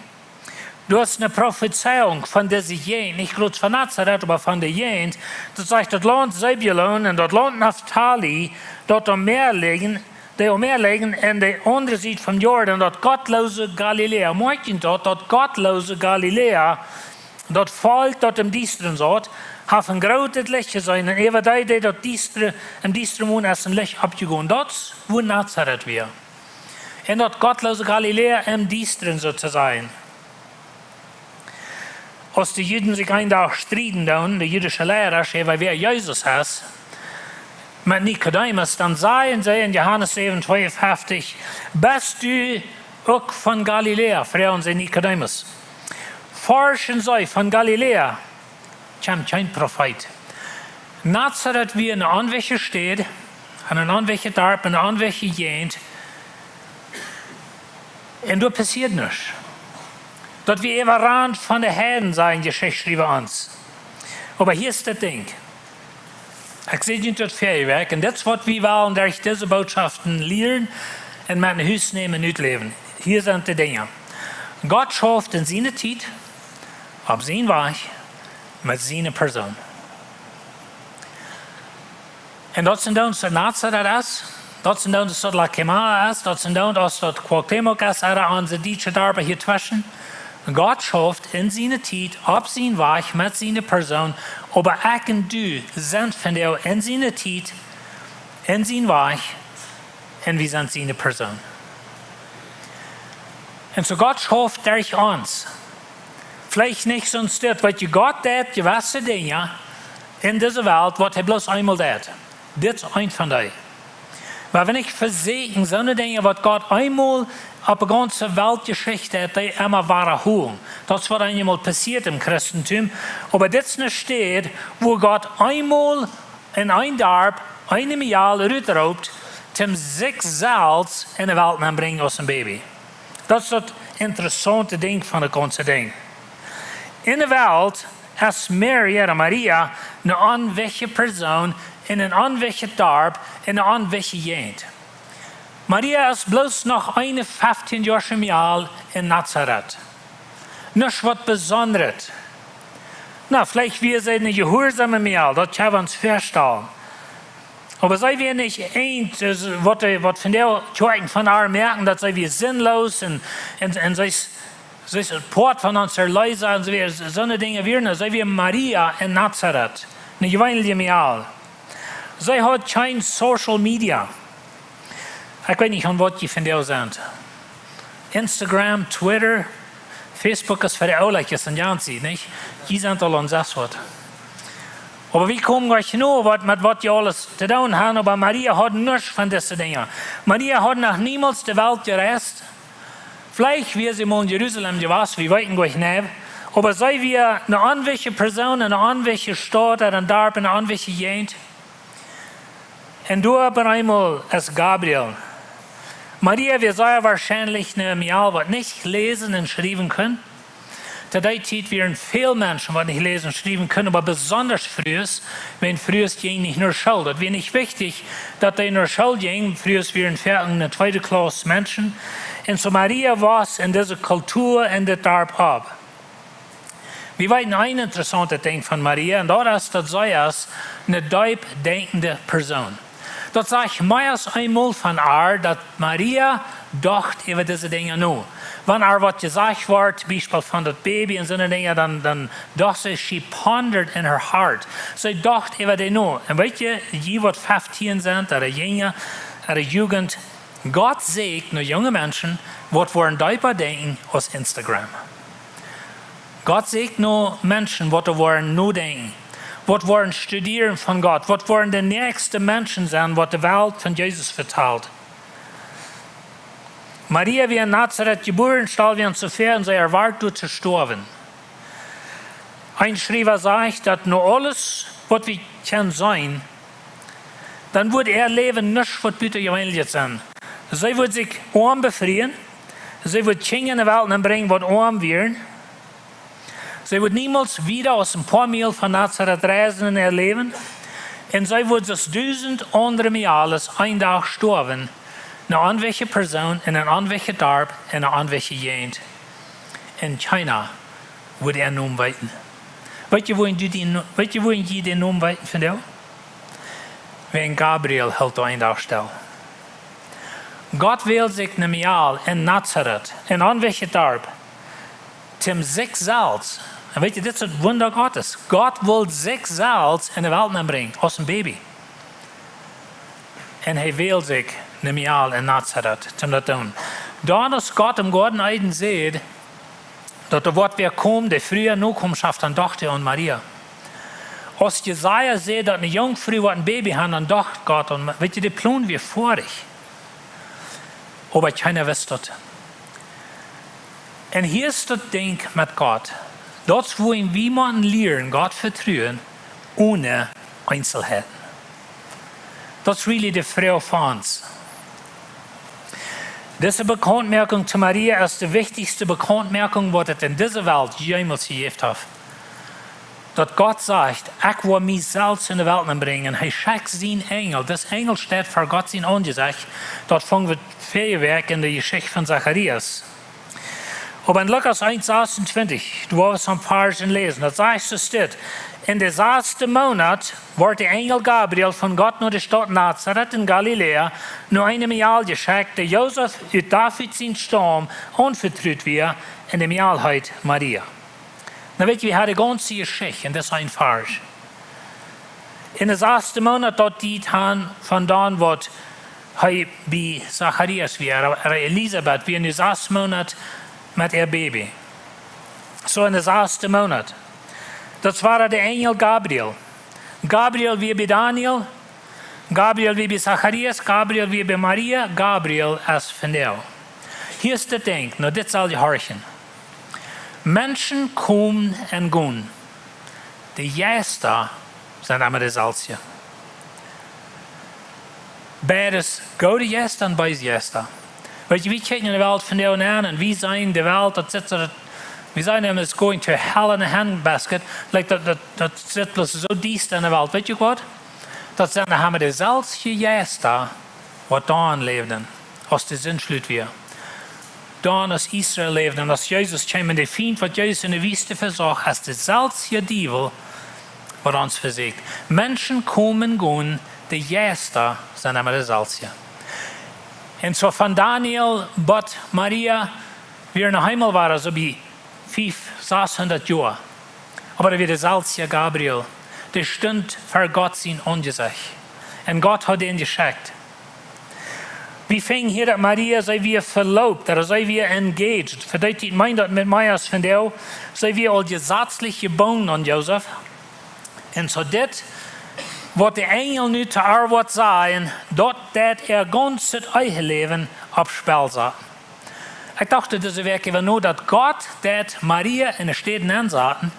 doa es ne Profezeiunk von dise Jäajent, nich bloos von Nazaret, oba von de Jäajent. Daut sajcht, daut Launt Sebulon un daut Launt Naftali, daut aum Mäa lijen, dee aum Mäa lijen, aun de aundre Sied vom Jordan, daut gottloose Galiläa. Moakjt daut, daut gottloose Galiläa, daut Volkj, daut em Diestren saut, haft een grootet Licht jeseenen. Un äwa dee, dee daut Diestre, em Diestren wonen, es een Licht oppjegonen. Daut es, wua Nazaret wia. En daut gottloose Galiläa em Diestren, soo to sajen. Aus de Juden sikj een Dach strieden doonen, de jüdische Liera, äwa wäa Jesus es, met Nikodemus, dan sajen see en Johanes säwen, tweeunfeftich: "Best du uk von Galiläa?" froagen see Nikodemus. "Forschen see von Galiläa, kjemt kjeen Profeet." Nazaret wia ne onwichtje Städ, en een onwichtjet Darp, ne onwichtje Jäajent. Un doa passieed nuscht. Daut wia äwaraunt von de Heiden, sajen Jeschichtschriewa ons. Oba hia es daut Dinkj. Ekj sie junt daut väaje Wäakj, un dit es, waut wie wellen derch dise Botschoften lieren un met no Hus nämen un utläwen. Hia sent de Dinja. Gott schauft en siene Tiet, opp sien Wajch, met siene Persoon. Un daut sent dan, aus daut Nazaret es, daut sent dan, aus daut La Quemada es, daut sent dan, aus daut Cuauhtémoc es, ea onse dietsche Darpa hia tweschen. Gott schauft en siene Tiet, opp sien Wajch, met siene Persoon, oba ekj un du sent vondoag en siene Tiet, en sien Wajch, un wie sent siene Persoon. Un soo Gott schauft derch ons. Veleicht nich soo aus dit, waut je Gott deit, jewesse Dinja en dise Welt, waut hee bloos eemol deit. Dit es eent von dee. Oba wan ekj vesäkjen, soone Dinja, waut Gott eemol opp de gaunze Weltjeschicht deit, dee emma wadaholen. Daut es, waut eemol passieet em Christentum. Oba dit es ne Städ, wua Gott eemol en een Darp, eene Mejal rutroopt, toom sikj selfst en de Welt nenbrinjen aus een Baby. Daut es daut interessaunte Dinkj von daut gaunze Dinkj. En de Welt es Mary, ooda Maria, ne onwichtje Persoon en een onwichtjet Darp, en ne onwichtje Jäajent. Maria es bloos noch eene feftieenjoasche Mejal en Nazaret. Nuscht waut Besondret. Na, veleicht wia see ne jehuarsome Mejal, daut kjenn wie ons väastalen. Oba see wia nich eent, äh, waut, äh, waut vondoag Kjoakjen von äa moaken, daut see wia sinnloos un, un, un see es, see es een Poat von onsen Erleesa un soo wieda, soone Dinja wieren. See wia Maria en Nazaret, ne jeweenelje Mejal. See haud kjeen Social Media. Ekj weet nich, aun waut jie vondoag sent. Instagram, Twitter, Facebook es fa de Oolekjes un Janzi, nich? Jie sent aul aun sas waut. Oba wie komen jlikj no waut met waut jie aules to doonen haben, oba Maria haud nuscht von dise Dinja. Maria haud noch niemols de Welt jereist. Veleicht wia see mol en Jerusalem jewast, wie weeten jlikj nich. Oba see wia eene onwichtje Persoon en eene onwichtje Staut, en een Darp, en eene onwichtje Jäajent. Un doa opp eemol es Gabriel. Maria wia sea woarschienlich eene Mejal waut nich läsen un schriewen kunn. To dee Tiet wieren väl Menschen waut nich läsen un schriewen kunnen, oba besonda Frues, wiels Frues jinjen nich no School. Daut wia nich wichtich daut dee no School jinjen, Frues wieren foaken eene tweede Klauss Menschen. Un soo Maria wos en dise Kultua en dit Darp opp. Wie weeten een interessauntet Dinkj von Maria, un daut es daut see es eene deep denkjende Persoon. Daut sajcht mea aus eemol von äa, daut Maria docht äwa dise Dinja no. Wan äa waut jesajcht wort, toom Biespel von daut Baby un soone Dinja, dan, dan docht see, she pondered in her heart. See docht äwa dee no. Un weet jie, jie waut feftieen sent, ooda jinja, ooda Jugend, Gott sieekjt no junge Menschen, waut woaren deepa denkjen aus Instagram. Gott sieekjt no Menschen, waut doa woaren nodenkjen, waut woaren studieren von Gott, waut woaren de näakjste Menschen sennen, waut de Welt von Jesus vetalt. Maria wia en Nazaret jebuaren, stal wie ons soo väa, un see erwoat doa to stoawen. Een Schriewa sajcht, daut no aules waut wie kjennen seenen, dan wudd äa Läwen nuscht waut Butajeweenlichet sennen. See wudd sikj oam befrieen, see wudd Kjinja en de Welt nenbrinjen waut oam wieren. See wudd niemols wieda aus een poa Miel von Nazaret reisen en äa Läwen. Un see wudd soo aus dusent aundre Mejales een Dach stoawen, eene onwichtje Persoon en een onwichtjet Darp, en eene onwichtje Jäajent. Un kjeena wudd äa Nomen weeten. Weet jie, wuarom du dee No-, weet jie, wuarom jie dän Nomen weeten von dee? Wäajen Gabriel hilt doa een Dach stell. Gott wäld sikj eene Mejal en Nazaret, een onwichtjet Darp, toom sikj selfst. Un weet jie, dit es daut Wunda Gottes. Gott wull sikj selfst en de Welt nenbrinjen, aus een Baby. Un hee wäld sikj eene Mejal en Nazaret, toom daut doonen. Dan, aus Gott em Goaden Eden säd, daut doa woat wäa komen, dee Fru äa Nokomschoft, dan docht hee aun Maria. Aus Jesaja säd, daut eene Junkfru woat een Baby haben, dan docht Gott aun Ma-, weet jie, de Plon wia foadich. Oba kjeena wist daut. Un hia es daut Dinkj met Gott. Daut es, woo wie motten lieren, Gott vetruen, one Eenselheiten. Daut es really de Froag fa ons. Dise Bekauntmoakunk to Maria es de wichtichste Bekauntmoakunk, waut et en dise Welt jemols jejäft haft. Daut Gott sajcht: "Ekj woa mie selfst en de Welt nenbrinjen." Hee schekjt sienen Enjel. Dis Enjel steit fa Gott sien Aunjesecht. Daut fungen wie väaje Wäakj en de Jeschicht von Zacharias. Oba en Lukas eent sasuntwintich, doa woa wie soon Varsch läsen. Daut sajcht soo dit: "En de sasde Moonat wort de Enjel Gabriel von Gott no de Staut Nazaret en Galiläa, no eene Mejal jeschekjt, dee Josef ut David sien Staum aunvetrut wia, un de Mejal heet Maria." Nu weet jie, wie haben de gaunze Jeschicht en dis een Varsch. En de sasde Moonat, daut deed aun von dan waut hee bie Zacharias wia, ooda Elisabet, wia en de sasde Moonat met äa Baby. Soo en de sasde Moonat. Daut wia de Enjel Gabriel. Gabriel wia bie Daniel, Gabriel wia bie Zacharias, Gabriel wia bie Maria, Gabriel es vondoag. Hia es daut Dinkj, nu dit saul jie horchen. Menschen komen un gonen. De Jeista sent emma deselwje. Beides, goode Jeista un beese Jeista. Weet jie, wie kjikjen en de Welt vondoag aun un wie seenen de Welt, daut sitt soo, daut, wie seenen, it's going to hell in a handbasket. Like, daut, daut, daut sitt bloos soo diesta en de Welt. Weet jie waut? Daut sent emma deselwje Jeista, waut dan läwden, aus de Sindflut wia. Dan aus Israel läwd un aus Jesus kjeem un de Fient, waut Jesus en de Wiest vesocht, es deselwje Diewel, waut ons vesieekjt. Menschen komen, gonen, de Jeista sent emma deselwje. Un soo von Daniel bat Maria, wia en de Himmel wia, soo bie fief, sashundat Joa. Oba doa wia deselwje Gabriel, dee stunt ver Gott sien Aunjesecht. Un Gott haud dän jeschekjt. Wie finjen hia daut Maria, see wia veloft, ooda see wia engaged. Fa dee Tiet meent daut met mea aus vondoag, see wia aul jesazlich jebungen aun Josef. Un soo dit, waut de Enjel nu to äa woat sajen, daut deit äa gaunzet Eheläwen opp Spell saten. Ekj docht dise Wäakj äwa no, daut Gott deit Maria en eene Städ nensaten,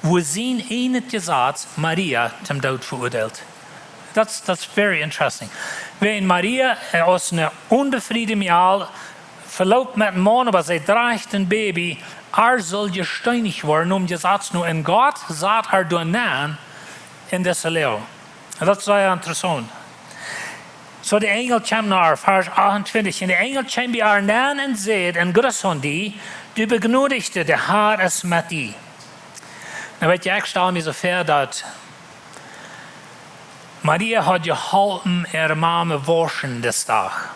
wua sien ieejnet Jesaz Maria toom Doot veuadeelt. That's, that's very interesting. Wan Maria, äh, aus eene onbefriede Mejal, veloft met een Maun, oba see drajcht een Baby, äa sull jesteenicht woaren, om Jesaz no, un Gott sat äa doa nen en dise Loag. Un daut es sea interessaunt. Soo, de Enjel kjeem no äa, Varsch achtuntwintich. Un de Enjel kjeem bie äa nen un säd: "En Gruss aun die, du Begnodigte, de Herr es met die." Nu weet jie, ekj stal mie soo väa, daut Maria haud jeholpen äare Mame wauschen dän Dach.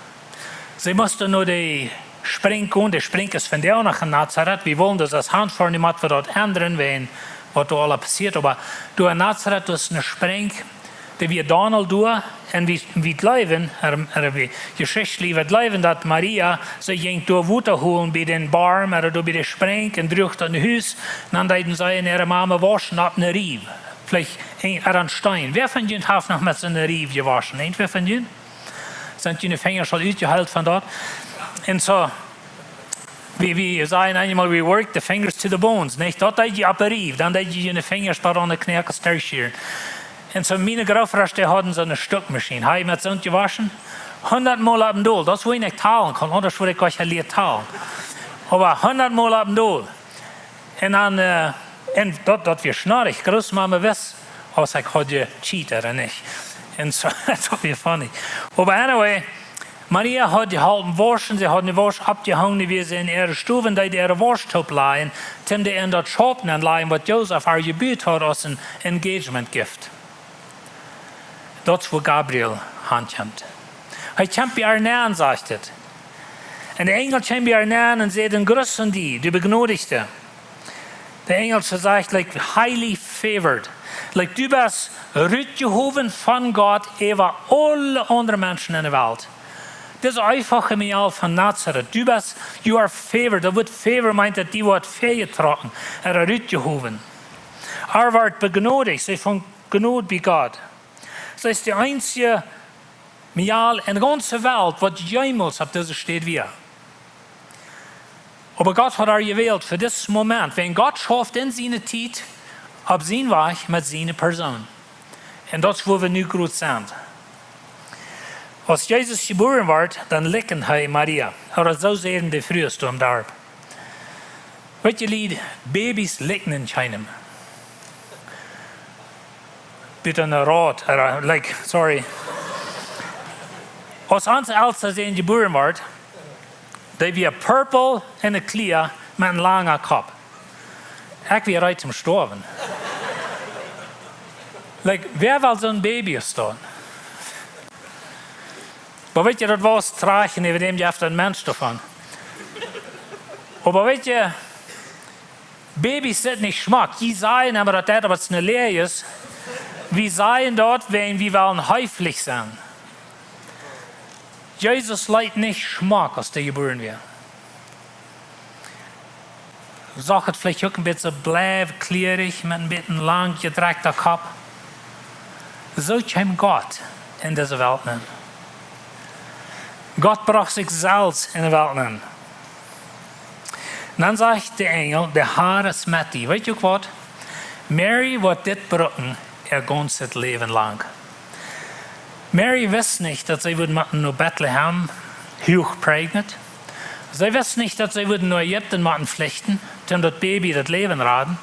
See musten no de Sprinkj gonen. De Sprinkj es vondoag noch en Nazaret. Wie wullen daut aus Haunt fa niemols waut endren, wan waut doa aul passieet. Oba doa en Nazaret es eene Sprinkj, dee wia Donald doa. Un wie, wie jleewen, äh, äh, wie Jeschichtliera jleewen, daut Maria, see jinkj doa Wota holen bie dän Borm, ooda doa bie de Sprinkj, un druach daut no Hus. Un dan deeden see un äare Mame wauschen opp eene Riew. Veleicht een, ooda een Steen. Wäa von junt haft noch met soone Riew jewoschen? Eent, wäa von junt? Sent june Finjasch aul utjeheelt von daut? Un soo, wie, wie sajen eemol, "We work the fingers to the bones", nich? Daut deed jie opp de Riew, dan deed jie june Finjasch bat aun de Knoakes derchschieren. Un soo miene Grootöaselren, dee hauden soone Stekjmaschien. Hab jie met soont jewoschen? Hundatmol opp un dol. Daut es woo ekj talen kaun, aundasch wudd ekj nich jelieet talen. Oba hundatmol opp un dol. Un dan, äh, un daut, daut wia schnoarich. Grootmame wist, aus ekj haud jecheat ooda nich. Un soo, daut wia funny. Oba anyway, Maria haud jeholpen wauschen, see haud eene Wausch oppjehongen, wia see en äare Stow, deed äare Wausch toop lajen, toom dee en daut Schauf nenlajen, waut Josef äa jebut haud aus een engagement gift. Daut es wua Gabriel hankjemt. Hee kjemt bie äa nen, sajcht et. Un de Enjel kjeem bie äa nen un säd: "En Gruss aun die, du Begnodigte." De Enjel sajcht, like, highly favored. Like, du best rutjehowen von Gott äwa aule aundre Menschen en de Welt. Dise eenfache Mejal von Nazaret, du best, you are favored. Daut Wuat favor meent, daut die woat väajetrocken, ooda rutjehowen. Äa woat begnodigt, see funk Jnod bie Gott. See es de eensje Mejal en de gaunze Welt, waut jemols opp dise Städ wia. Oba Gott haud äa jewält fa disen Moment. Wan Gott schauft en siene Tiet, opp sienen Wajch, met siene Persoon. Un daut es, wua wie nu krakjt sent. Aus Jesus jebuaren wort, dan likjend hee Maria. Ooda soo säden de Frues doa em Darp. Weet jie, Lied, Babys likjnen kjeenem. Bitte ne Raut, äh, like, sorry. Aus ons elsta Sän jebuaren wort, dee wia purple en de Kjleeda met een langen Kopp. Ekj wia reed toom stoawen. Like, wäa well soon Baby stoawen? Oba weet jie, daut wia trajcht, un äwa däm jeft een Mensch doavon. Oba weet jie, Babys sent nich schmock. Jie sajen emma, daut daut waut ne Läajes. Wie sajen daut, wan wie wellen heeflich sennen. Jesus leet nich schmock, aus hee jebuaren wia. Sach et veleicht uk een bät bleich, kjlierich, met een bät lang jedrekjta Kopp. Soo kjeem Gott en dise Welt nenn. Gott brocht sikj selfst en de Welt nenn. Un dan sajcht de Enjel: "De Herr es met die." Weet jie uk waut? Mary woat dit brucken äa gaunzet Läwen lang. Mary wist nich, daut see wudd motten no Betlehem, huach pregnant. See wist nich, daut see wudd no Ägipten motten flichten, toom daut Baby daut Läwen raden.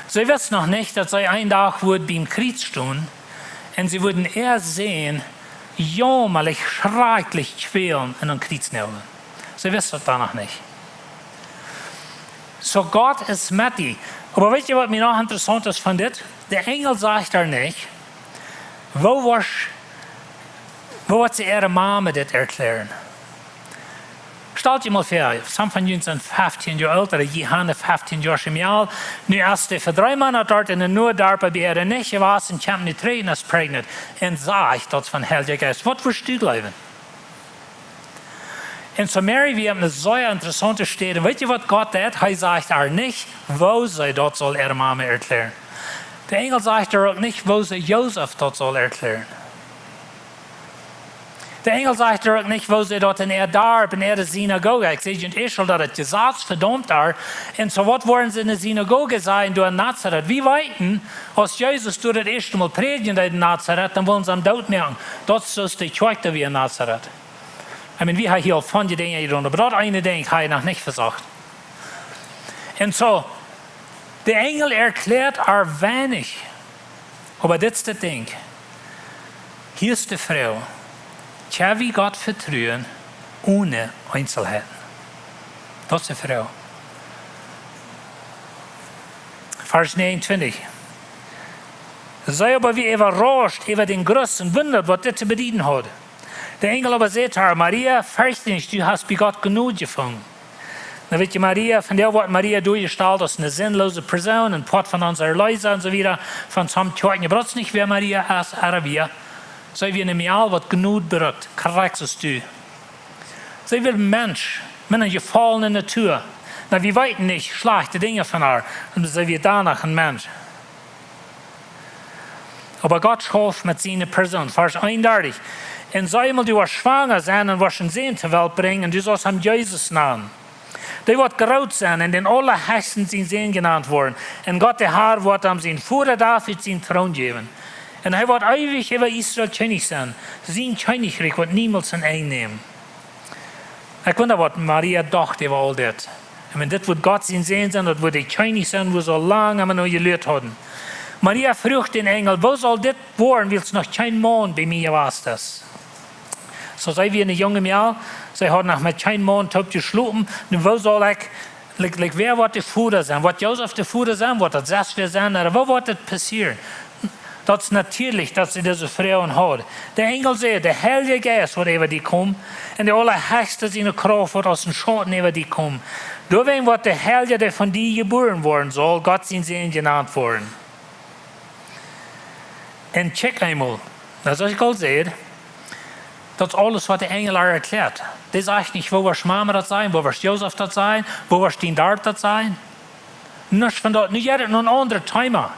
See wist noch nich, daut see een Dach wudd biem Kjriez stonen, un see wudden äa Sän jämalich, schrakjlich kjwälen un aum Kjriez näajlen. See wist daut dan noch nich. Soo Gott es met die. Oba weet jie, waut mie noch interessaunt es von dit? De Enjel sajcht doa nich, woo woat, woo woat see äare Mame dit erkjläaren? Stalt jie mol väa, some von junt sent feftieen Joa oolt, ooda jie han feftieen Joa aul. Nu es dee fa dree Moonat doa en de Nodarp bie äare Nicht jewast, kjemt nu trigj un es pregnant. Un sajcht daut von Heilja Jeist. Waut wurscht du jleewen? Un soo Mary wia opp eene sea interessaunte Städ. Un weet jie waut Gott deed? Hee sajcht äa nich, woo see daut saul äare Mame erkjlären. De Enjel sajcht äa uk nich, woo see Josef daut saul erkjlären. De Enjel sajcht äa uk nich, woo see daut en äa Darp, en äare Sinagoge. Ekj säd junt ieescht aul, daut daut Jesaz vedaumt äa. Un soo waut woaren see en de Sinagoge sajen, doa en Nazaret? Wie weeten, aus Jesus doa daut ieeschte Mol prädjen deed en Nazaret, dan wullen see am doot moaken. Daut es soo aus de Kjoakj doa wia en Nazaret. I mean, wie haben hia aul von dee Dinja jedonen, oba daut eene Dinkj hab ekj noch nich vesocht. Un soo, de Enjel erkjläat äa weinich. Oba dit es daut Dinkj. Hia es de Froag: Kjenn wie Gott vetruen one Eenselheiten? Daut es de Froag. Varsch näajenuntwintich. See oba wia äwarauscht äwa dän Gruss un wundad, waut dit to bedieden haud. De Enjel oba säd to äa: Maria, fercht nich, du hast bie Gott Jnod jefungen. Dan weet jie, Maria, vondoag woat Maria doajestalt aus eene sinnlose Persoon, een Poat von onsen Erleesa un soo wieda. Von some Kjoakjen, jie brukt nich, wäa Maria es, ooda wäa. See wia eene Mejal, waut Jnod brukt, krakjt soo aus du. See wia een Mensch met eene jefaulne Natua. Na, wie weeten nich schlajchte Dinja von äa, un see wia doano een Mensch. Oba Gott schauft met siene Persoon. Varsch eenundartich. Un see emol, du woascht schwanga sennen un woascht eenen Sän to Welt brinjen, un du saust am Jesus nanen. Dee woat groot sennen un dän Aulahechsten sien Sän jenant woaren. Un Gott de Har woat am sienen Voda David sienen Troon jäwen. Un hee woat eewich äwa Israel Kjennich sennen. Sien Kjennichrikj woat niemols een Enj nämen. Ekj wunda, waut Maria docht äwa aul dit. Un wan dit wudd Gott sien Sän sennen, daut wudd de Kjennich sennen, wua see soo lang emma no jeluat hauden. Maria fruach dän Enjel: Woo saul dit woaren, wiels noch kjeen Maun bie mie jewast es? Soo, see wia eene junge Mejal, see haud noch met kjeen Maun toop jeschlopen. Nu, woo saul ekj, like, like, wäa woat de Voda sennen? Woat Josef de Voda sennen? Woat daut sest wäa sennen? Ooda woo woat daut passieren? Daut es natieedlich, daut see dise Froagen haud. De Enjel säd: De Heilje Jeist woat äwa die komen, un de Aulahechsta siene Krauft woat aus een Schauten äwa die komen. Doawäajen woat de Heilja, dee von die jebuaren woaren saul, Gott sien Sän jenant woaren. Un kjikj emol, daut es, aus ekj aul säd, daut es aules, waut de Enjel äa erkjläat. Dee sajcht nich, woo woascht Mame daut sajen, woo woascht Josef daut sajen, woo woascht dien Darp daut sajen. Nuscht von daut. Nu jeit et no een aundret Thema.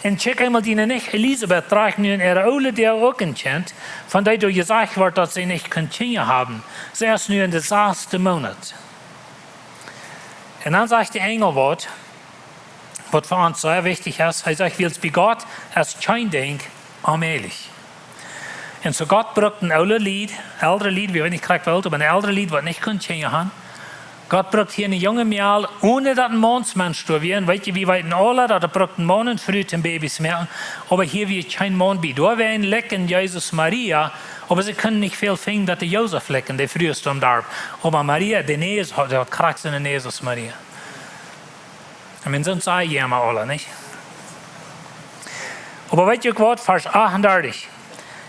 Un kjikj emol, diene Nicht Elisabet drajcht nu en äare oole Doag uk een Kjint, von dee doa jesajcht woat, daut see nich kunn Kjinja haben. See es nu en dän sasten Moonat. Un dan sajcht de Enjel waut, waut fa ons sea wichtich es. Hee sajcht: Wiels bie Gott es kjeen Dinkj onmäajlich. Un soo Gott brukt een oolet Lied, eldret Lied, wie weeten nich krakjt woo oolt, oba een eldret Lied, waut nich kunn Kjinja han. Gott brukt hia eene junge Mejal, one daut een Maunsmensch doa wia. Un weet jie, wie weeten aule, daut et brukt een Maun un Fru toom Babys moaken. Oba hia wia kjeen Maun bie. Doawäajen likjt Jesus Maria, oba see kunnen nich väl finjen, daut de Josef likjt, de Frues doa em Darp. Oba Maria, de Näs, haud, haud krakjt soone Näs aus Maria. Un wie sent sea jamma aule, nich? Oba weet jie uk waut? Varsch achtundartich.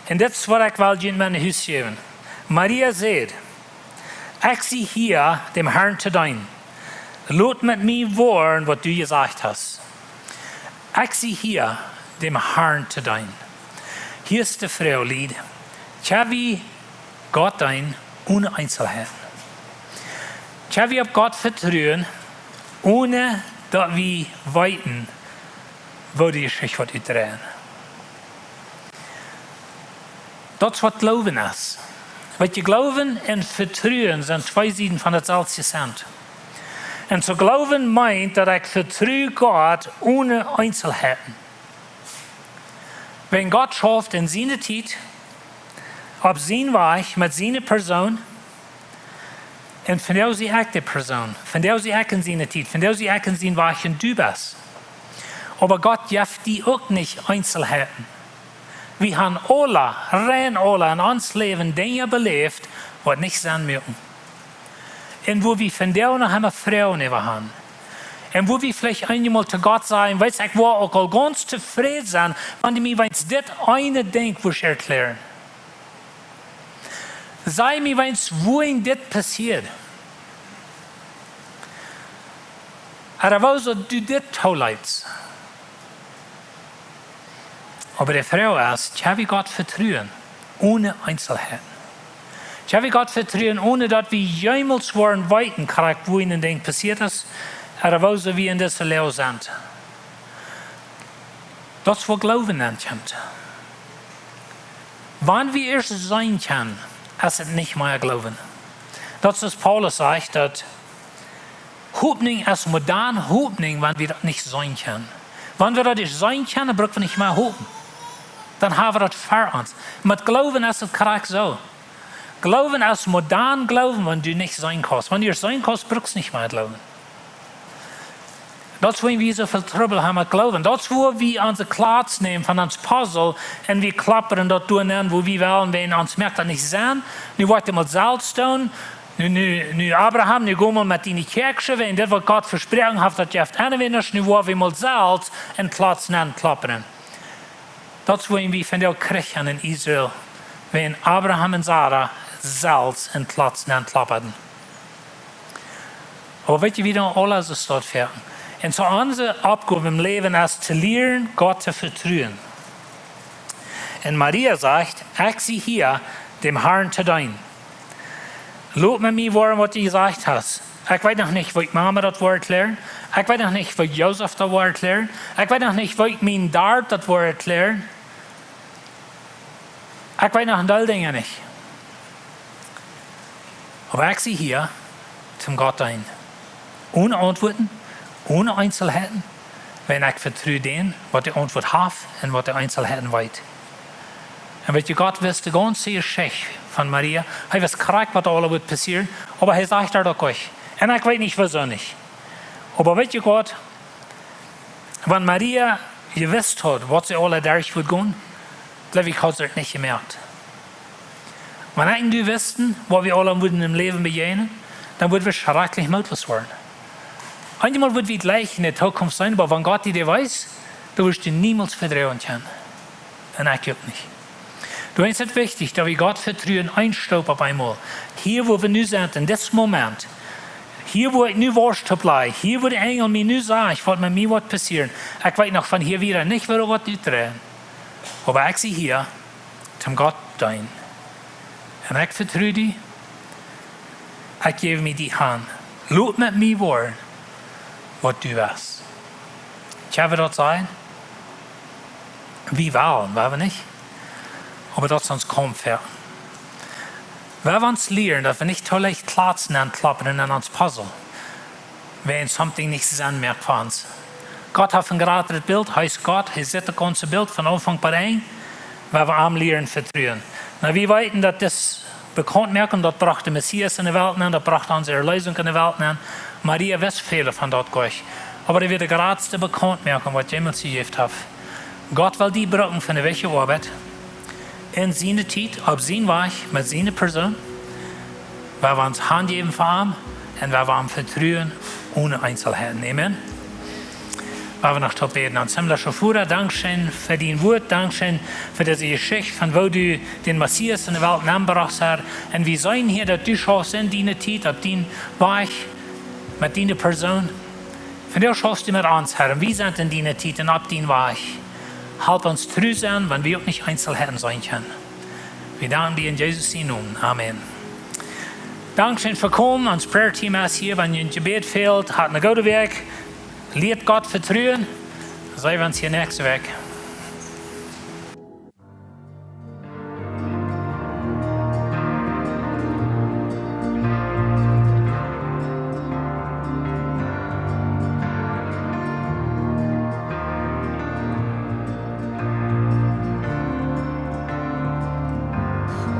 Un dit es, waut ekj well junt met no Hus jäwen. Maria säd: Ekj sie hia, däm Harn to deenen. Lot met mie woaren, waut du jesajcht hast. Ekj sie hia, däm Harn to deenen. Hia es de Froag, Lied: Kjenn wie Gott deenen one Eenselheiten? Kjenn wie opp Gott vetruen, one daut wie weeten, woo de Jeschicht woat utdreien? Daut es, waut Gloowen es. Weet jie, Gloowen un Vetruen sent twee Sieden von daut selwje Cent. Un soo Gloowen meent, daut ekj vetru Gott one Eenselheiten. Wan Gott schauft en siene Tiet, opp sienen Wajch, met siene Persoon, un vondoag sie ekj de Persoon, vondoag sie ekj en siene Tiet, vondoag sie ekj en sienen Wajch un du best. Oba Gott jeft die uk nich Eenselheiten. Wie han aule, rein aule, en ons Läwen Dinja beläft, waut nich Senn moaken. Un wua wie vondoag noch emma Froagen äwa han. Un wua wie veleicht eenjemol to Gott sajen: Weetst, ekj woa uk aul gaunz tofräd sennen, wan du mie weens dit eene Dinkj wurscht erkjläaren. Saj mie weens, wuarom dit passieet. Ooda wuarom du dit tooleetst. Oba de Froag es, kjenn wie Gott vetruen one Eenselheiten? Kjenn wie Gott vetruen, onen daut wie jemols woaren weeten, krakjt woo een Dinkj passieet es, ooda woo see wie en dise Loag sent? Daut es wua Gloowen aun kjemt. Wan wie ieescht seenen kjennen, es et nich mea Gloowen. Daut es, Paulus sajcht, daut Hopninj es mau dan Hopninj, wan wie daut nich seenen kjennen. Wan wie daut nich seenen kjennen, bruck wie nich mea hopen. Dan ha wie daut ver ons. Met Gloowen es et krakjt soo. Gloowen es mau dan Gloowen, wan du nich seenen kaust. Wan du seenen kaust, bruckst nich mea Gloowen. Daut es, wua wie soo väl Trubbel haben met Gloowen. Daut es, wua wie onse Kjlatz nämen von ons Puzzle un wie klappren daut doa nenn, wua wie wellen, wan ons moakt daut nich sennen. Nu woa ekj daut mol selfst doonen. Nu, nu, nu, Abraham, nu go mol met diene Kjäakjsche, wan dit, waut Gott vesproaken haft, daut jeft eenwennich, nu woa wie mol selfst een Kjlatz nenn klappren. Daut es, wua wie vondoag kjrieen en Israel, wan Abraham un Sara selfst een Kjlatz nenn klappaden. Oba weet jie, wie doonen aules es daut foaken. Un soo onse Oppgow em Läwen es to lieren, Gott to vetruen. Un Maria sajcht: "Ekj sie hia, däm Harn to deenen. Lot mie woaren, waut du jesajcht hast. Ekj weet noch nich, woo ekj Mama daut woa erkjlären. Ekj weet noch nich, woo Josef daut woa erkjlären. Ekj weet noch nich, woo ekj mien Darp daut woa erkjlären. Ekj weet noch een Deel Dinja nich. Oba ekj sie hia, toom Gott deenen. One Auntwuaten, one Eenselheiten, wan ekj vetru dän, waut de Auntwuat haft un waut de Eenselheiten weet." Un weet jie, Gott wist de gaunze Jeschicht von Maria. Hee wist krakjt, waut aula wudd passieren, oba hee sajcht daut uk nich. Un ekj weet nich, wuarom nich. Oba weet jie, Gott, wan Maria jewist haud, waut see aula derch wudd gonen, jleew ekj, haud see et nich jemoakt. Wan ekj un du wisten, waut wie aula wudden em Läwen bejäajnen, dan wudden wie schrakjlich mootloos woaren. Eenjemol wudden wie jlikj en de Tookunft sennen, oba wan Gott die daut wiest, dan wurscht du niemols vedroagen kjennen. Un ekj uk nich. Doawäajen es et wichtich, daut wie Gott vetruen, een Stap opp eemol. Hia, wua wie nu sent, en dit Moment, hia, wua ekj nu woascht opp lij, hia, wua de Enjel mie nu sajcht, waut met mie woat passieren. Ekj weet noch von hia wieda nich, woo daut woat utdreien. Oba ekj sie hia, toom Gott deenen. Un ekj vetru die, ekj jäw mie die han. Lot met mie woaren, waut du west. Kjenn wie daut sajen? Wie wellen, wellen wie nich? Oba daut es ons Kaumf, jo. Wie wellen ons lieren, daut wie nich too leicht Kjlatz nenn klappren en ons Puzzle, wan something nich Senn moakt fa ons. Gott haft een jratret Bilt, hee es Gott, hee sitt daut gaunze Bilt von Aunfank bat Enj, wan wie am lieren vetruen. Nu, wie weeten, daut dit Bekauntmoaken, daut brocht de Messias en de Welt nenn, daut brocht onse Erleesunk en de Welt nenn. Maria wist väl von daut nich. Oba dit wia de jratste Bekauntmoaken, waut jemols jejäft haft. Gott well die brucken fa de wichtje Oabeit. En siene Tiet, opp sien Wajch, met siene Persoon. Wan wie ons hanjäwen fa am un wan wie am vetruen, one Eenselheiten. Amen. Wan wie noch toop bäden. Ons himlischa Voda, dankscheen fa dien Wuat, dankscheen fa dise Jeschicht von woo du dän Messias en de Welt nenbrochst, Har. Un wie seenen hia, daut du schaufst en diene Tiet, opp dien Wajch, met diene Persoon. Vondoag schaufst du met ons, Har, un wie sent en diene Tiet un opp dien Wajch. Halp ons tru sennen, wan wie uk nich Eenselheiten seenen kjennen. Wie danken die en Jesus sienen Nomen. Amen. Dankscheen fa komen. Ons Prayer Team es hia, wan jie een Jebäd fält. Hat eene goode Wäakj. Lieet Gott vetruen. Seenen wie ons hia näakjste Wäakj.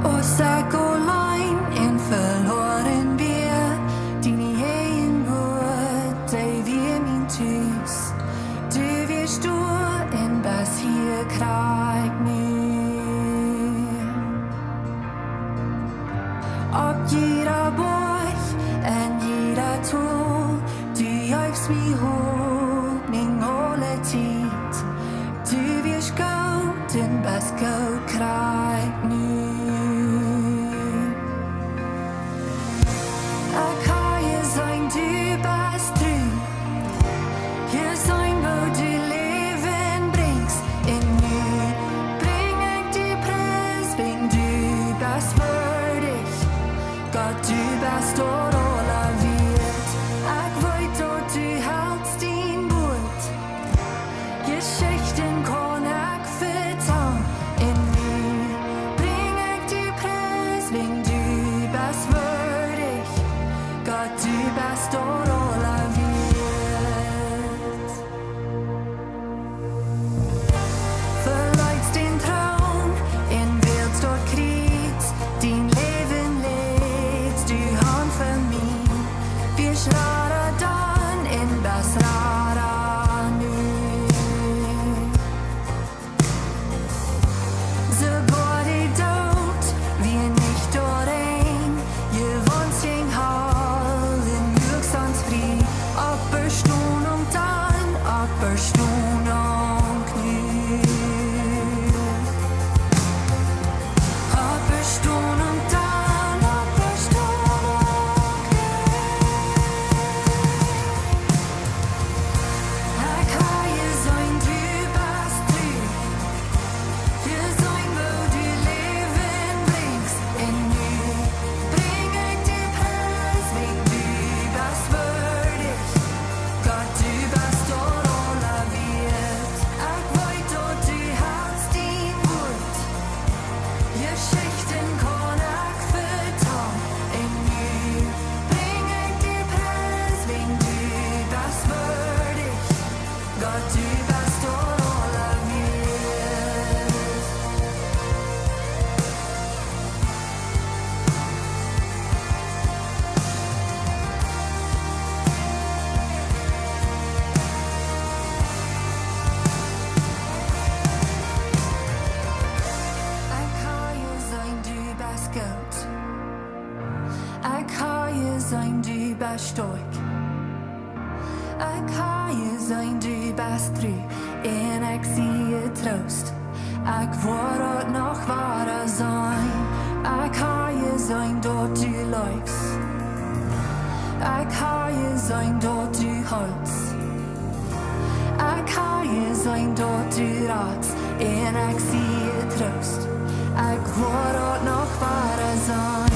Aus ekj auleen un veloaren wia, diene Jäajenwuat, dee wia mien Tus. Du wieescht doa un best hia krakjt nu. Opp jieda Boajch un jieda Tol, du jeefst mie Hopninj aule Tiet. Du wieescht goot un best goot krakjt nu. Ekj hab jeseenen, du best tru. Jeseenen, woo du Läwen brinjst. Un nu brinj ekj die Pries, wiels du best wieedich. Ekj ha jeseenen, du best tru, un ekj sie jetroost. Ekj woa daut noch wada seenen. Ekj ha jeseenen, daut du leefst. Ekj ha jeseenen, daut du holst. Ekj ha jeseenen, daut du ratst, un ekj sie jetroost. Ekj woa daut noch wada seenen.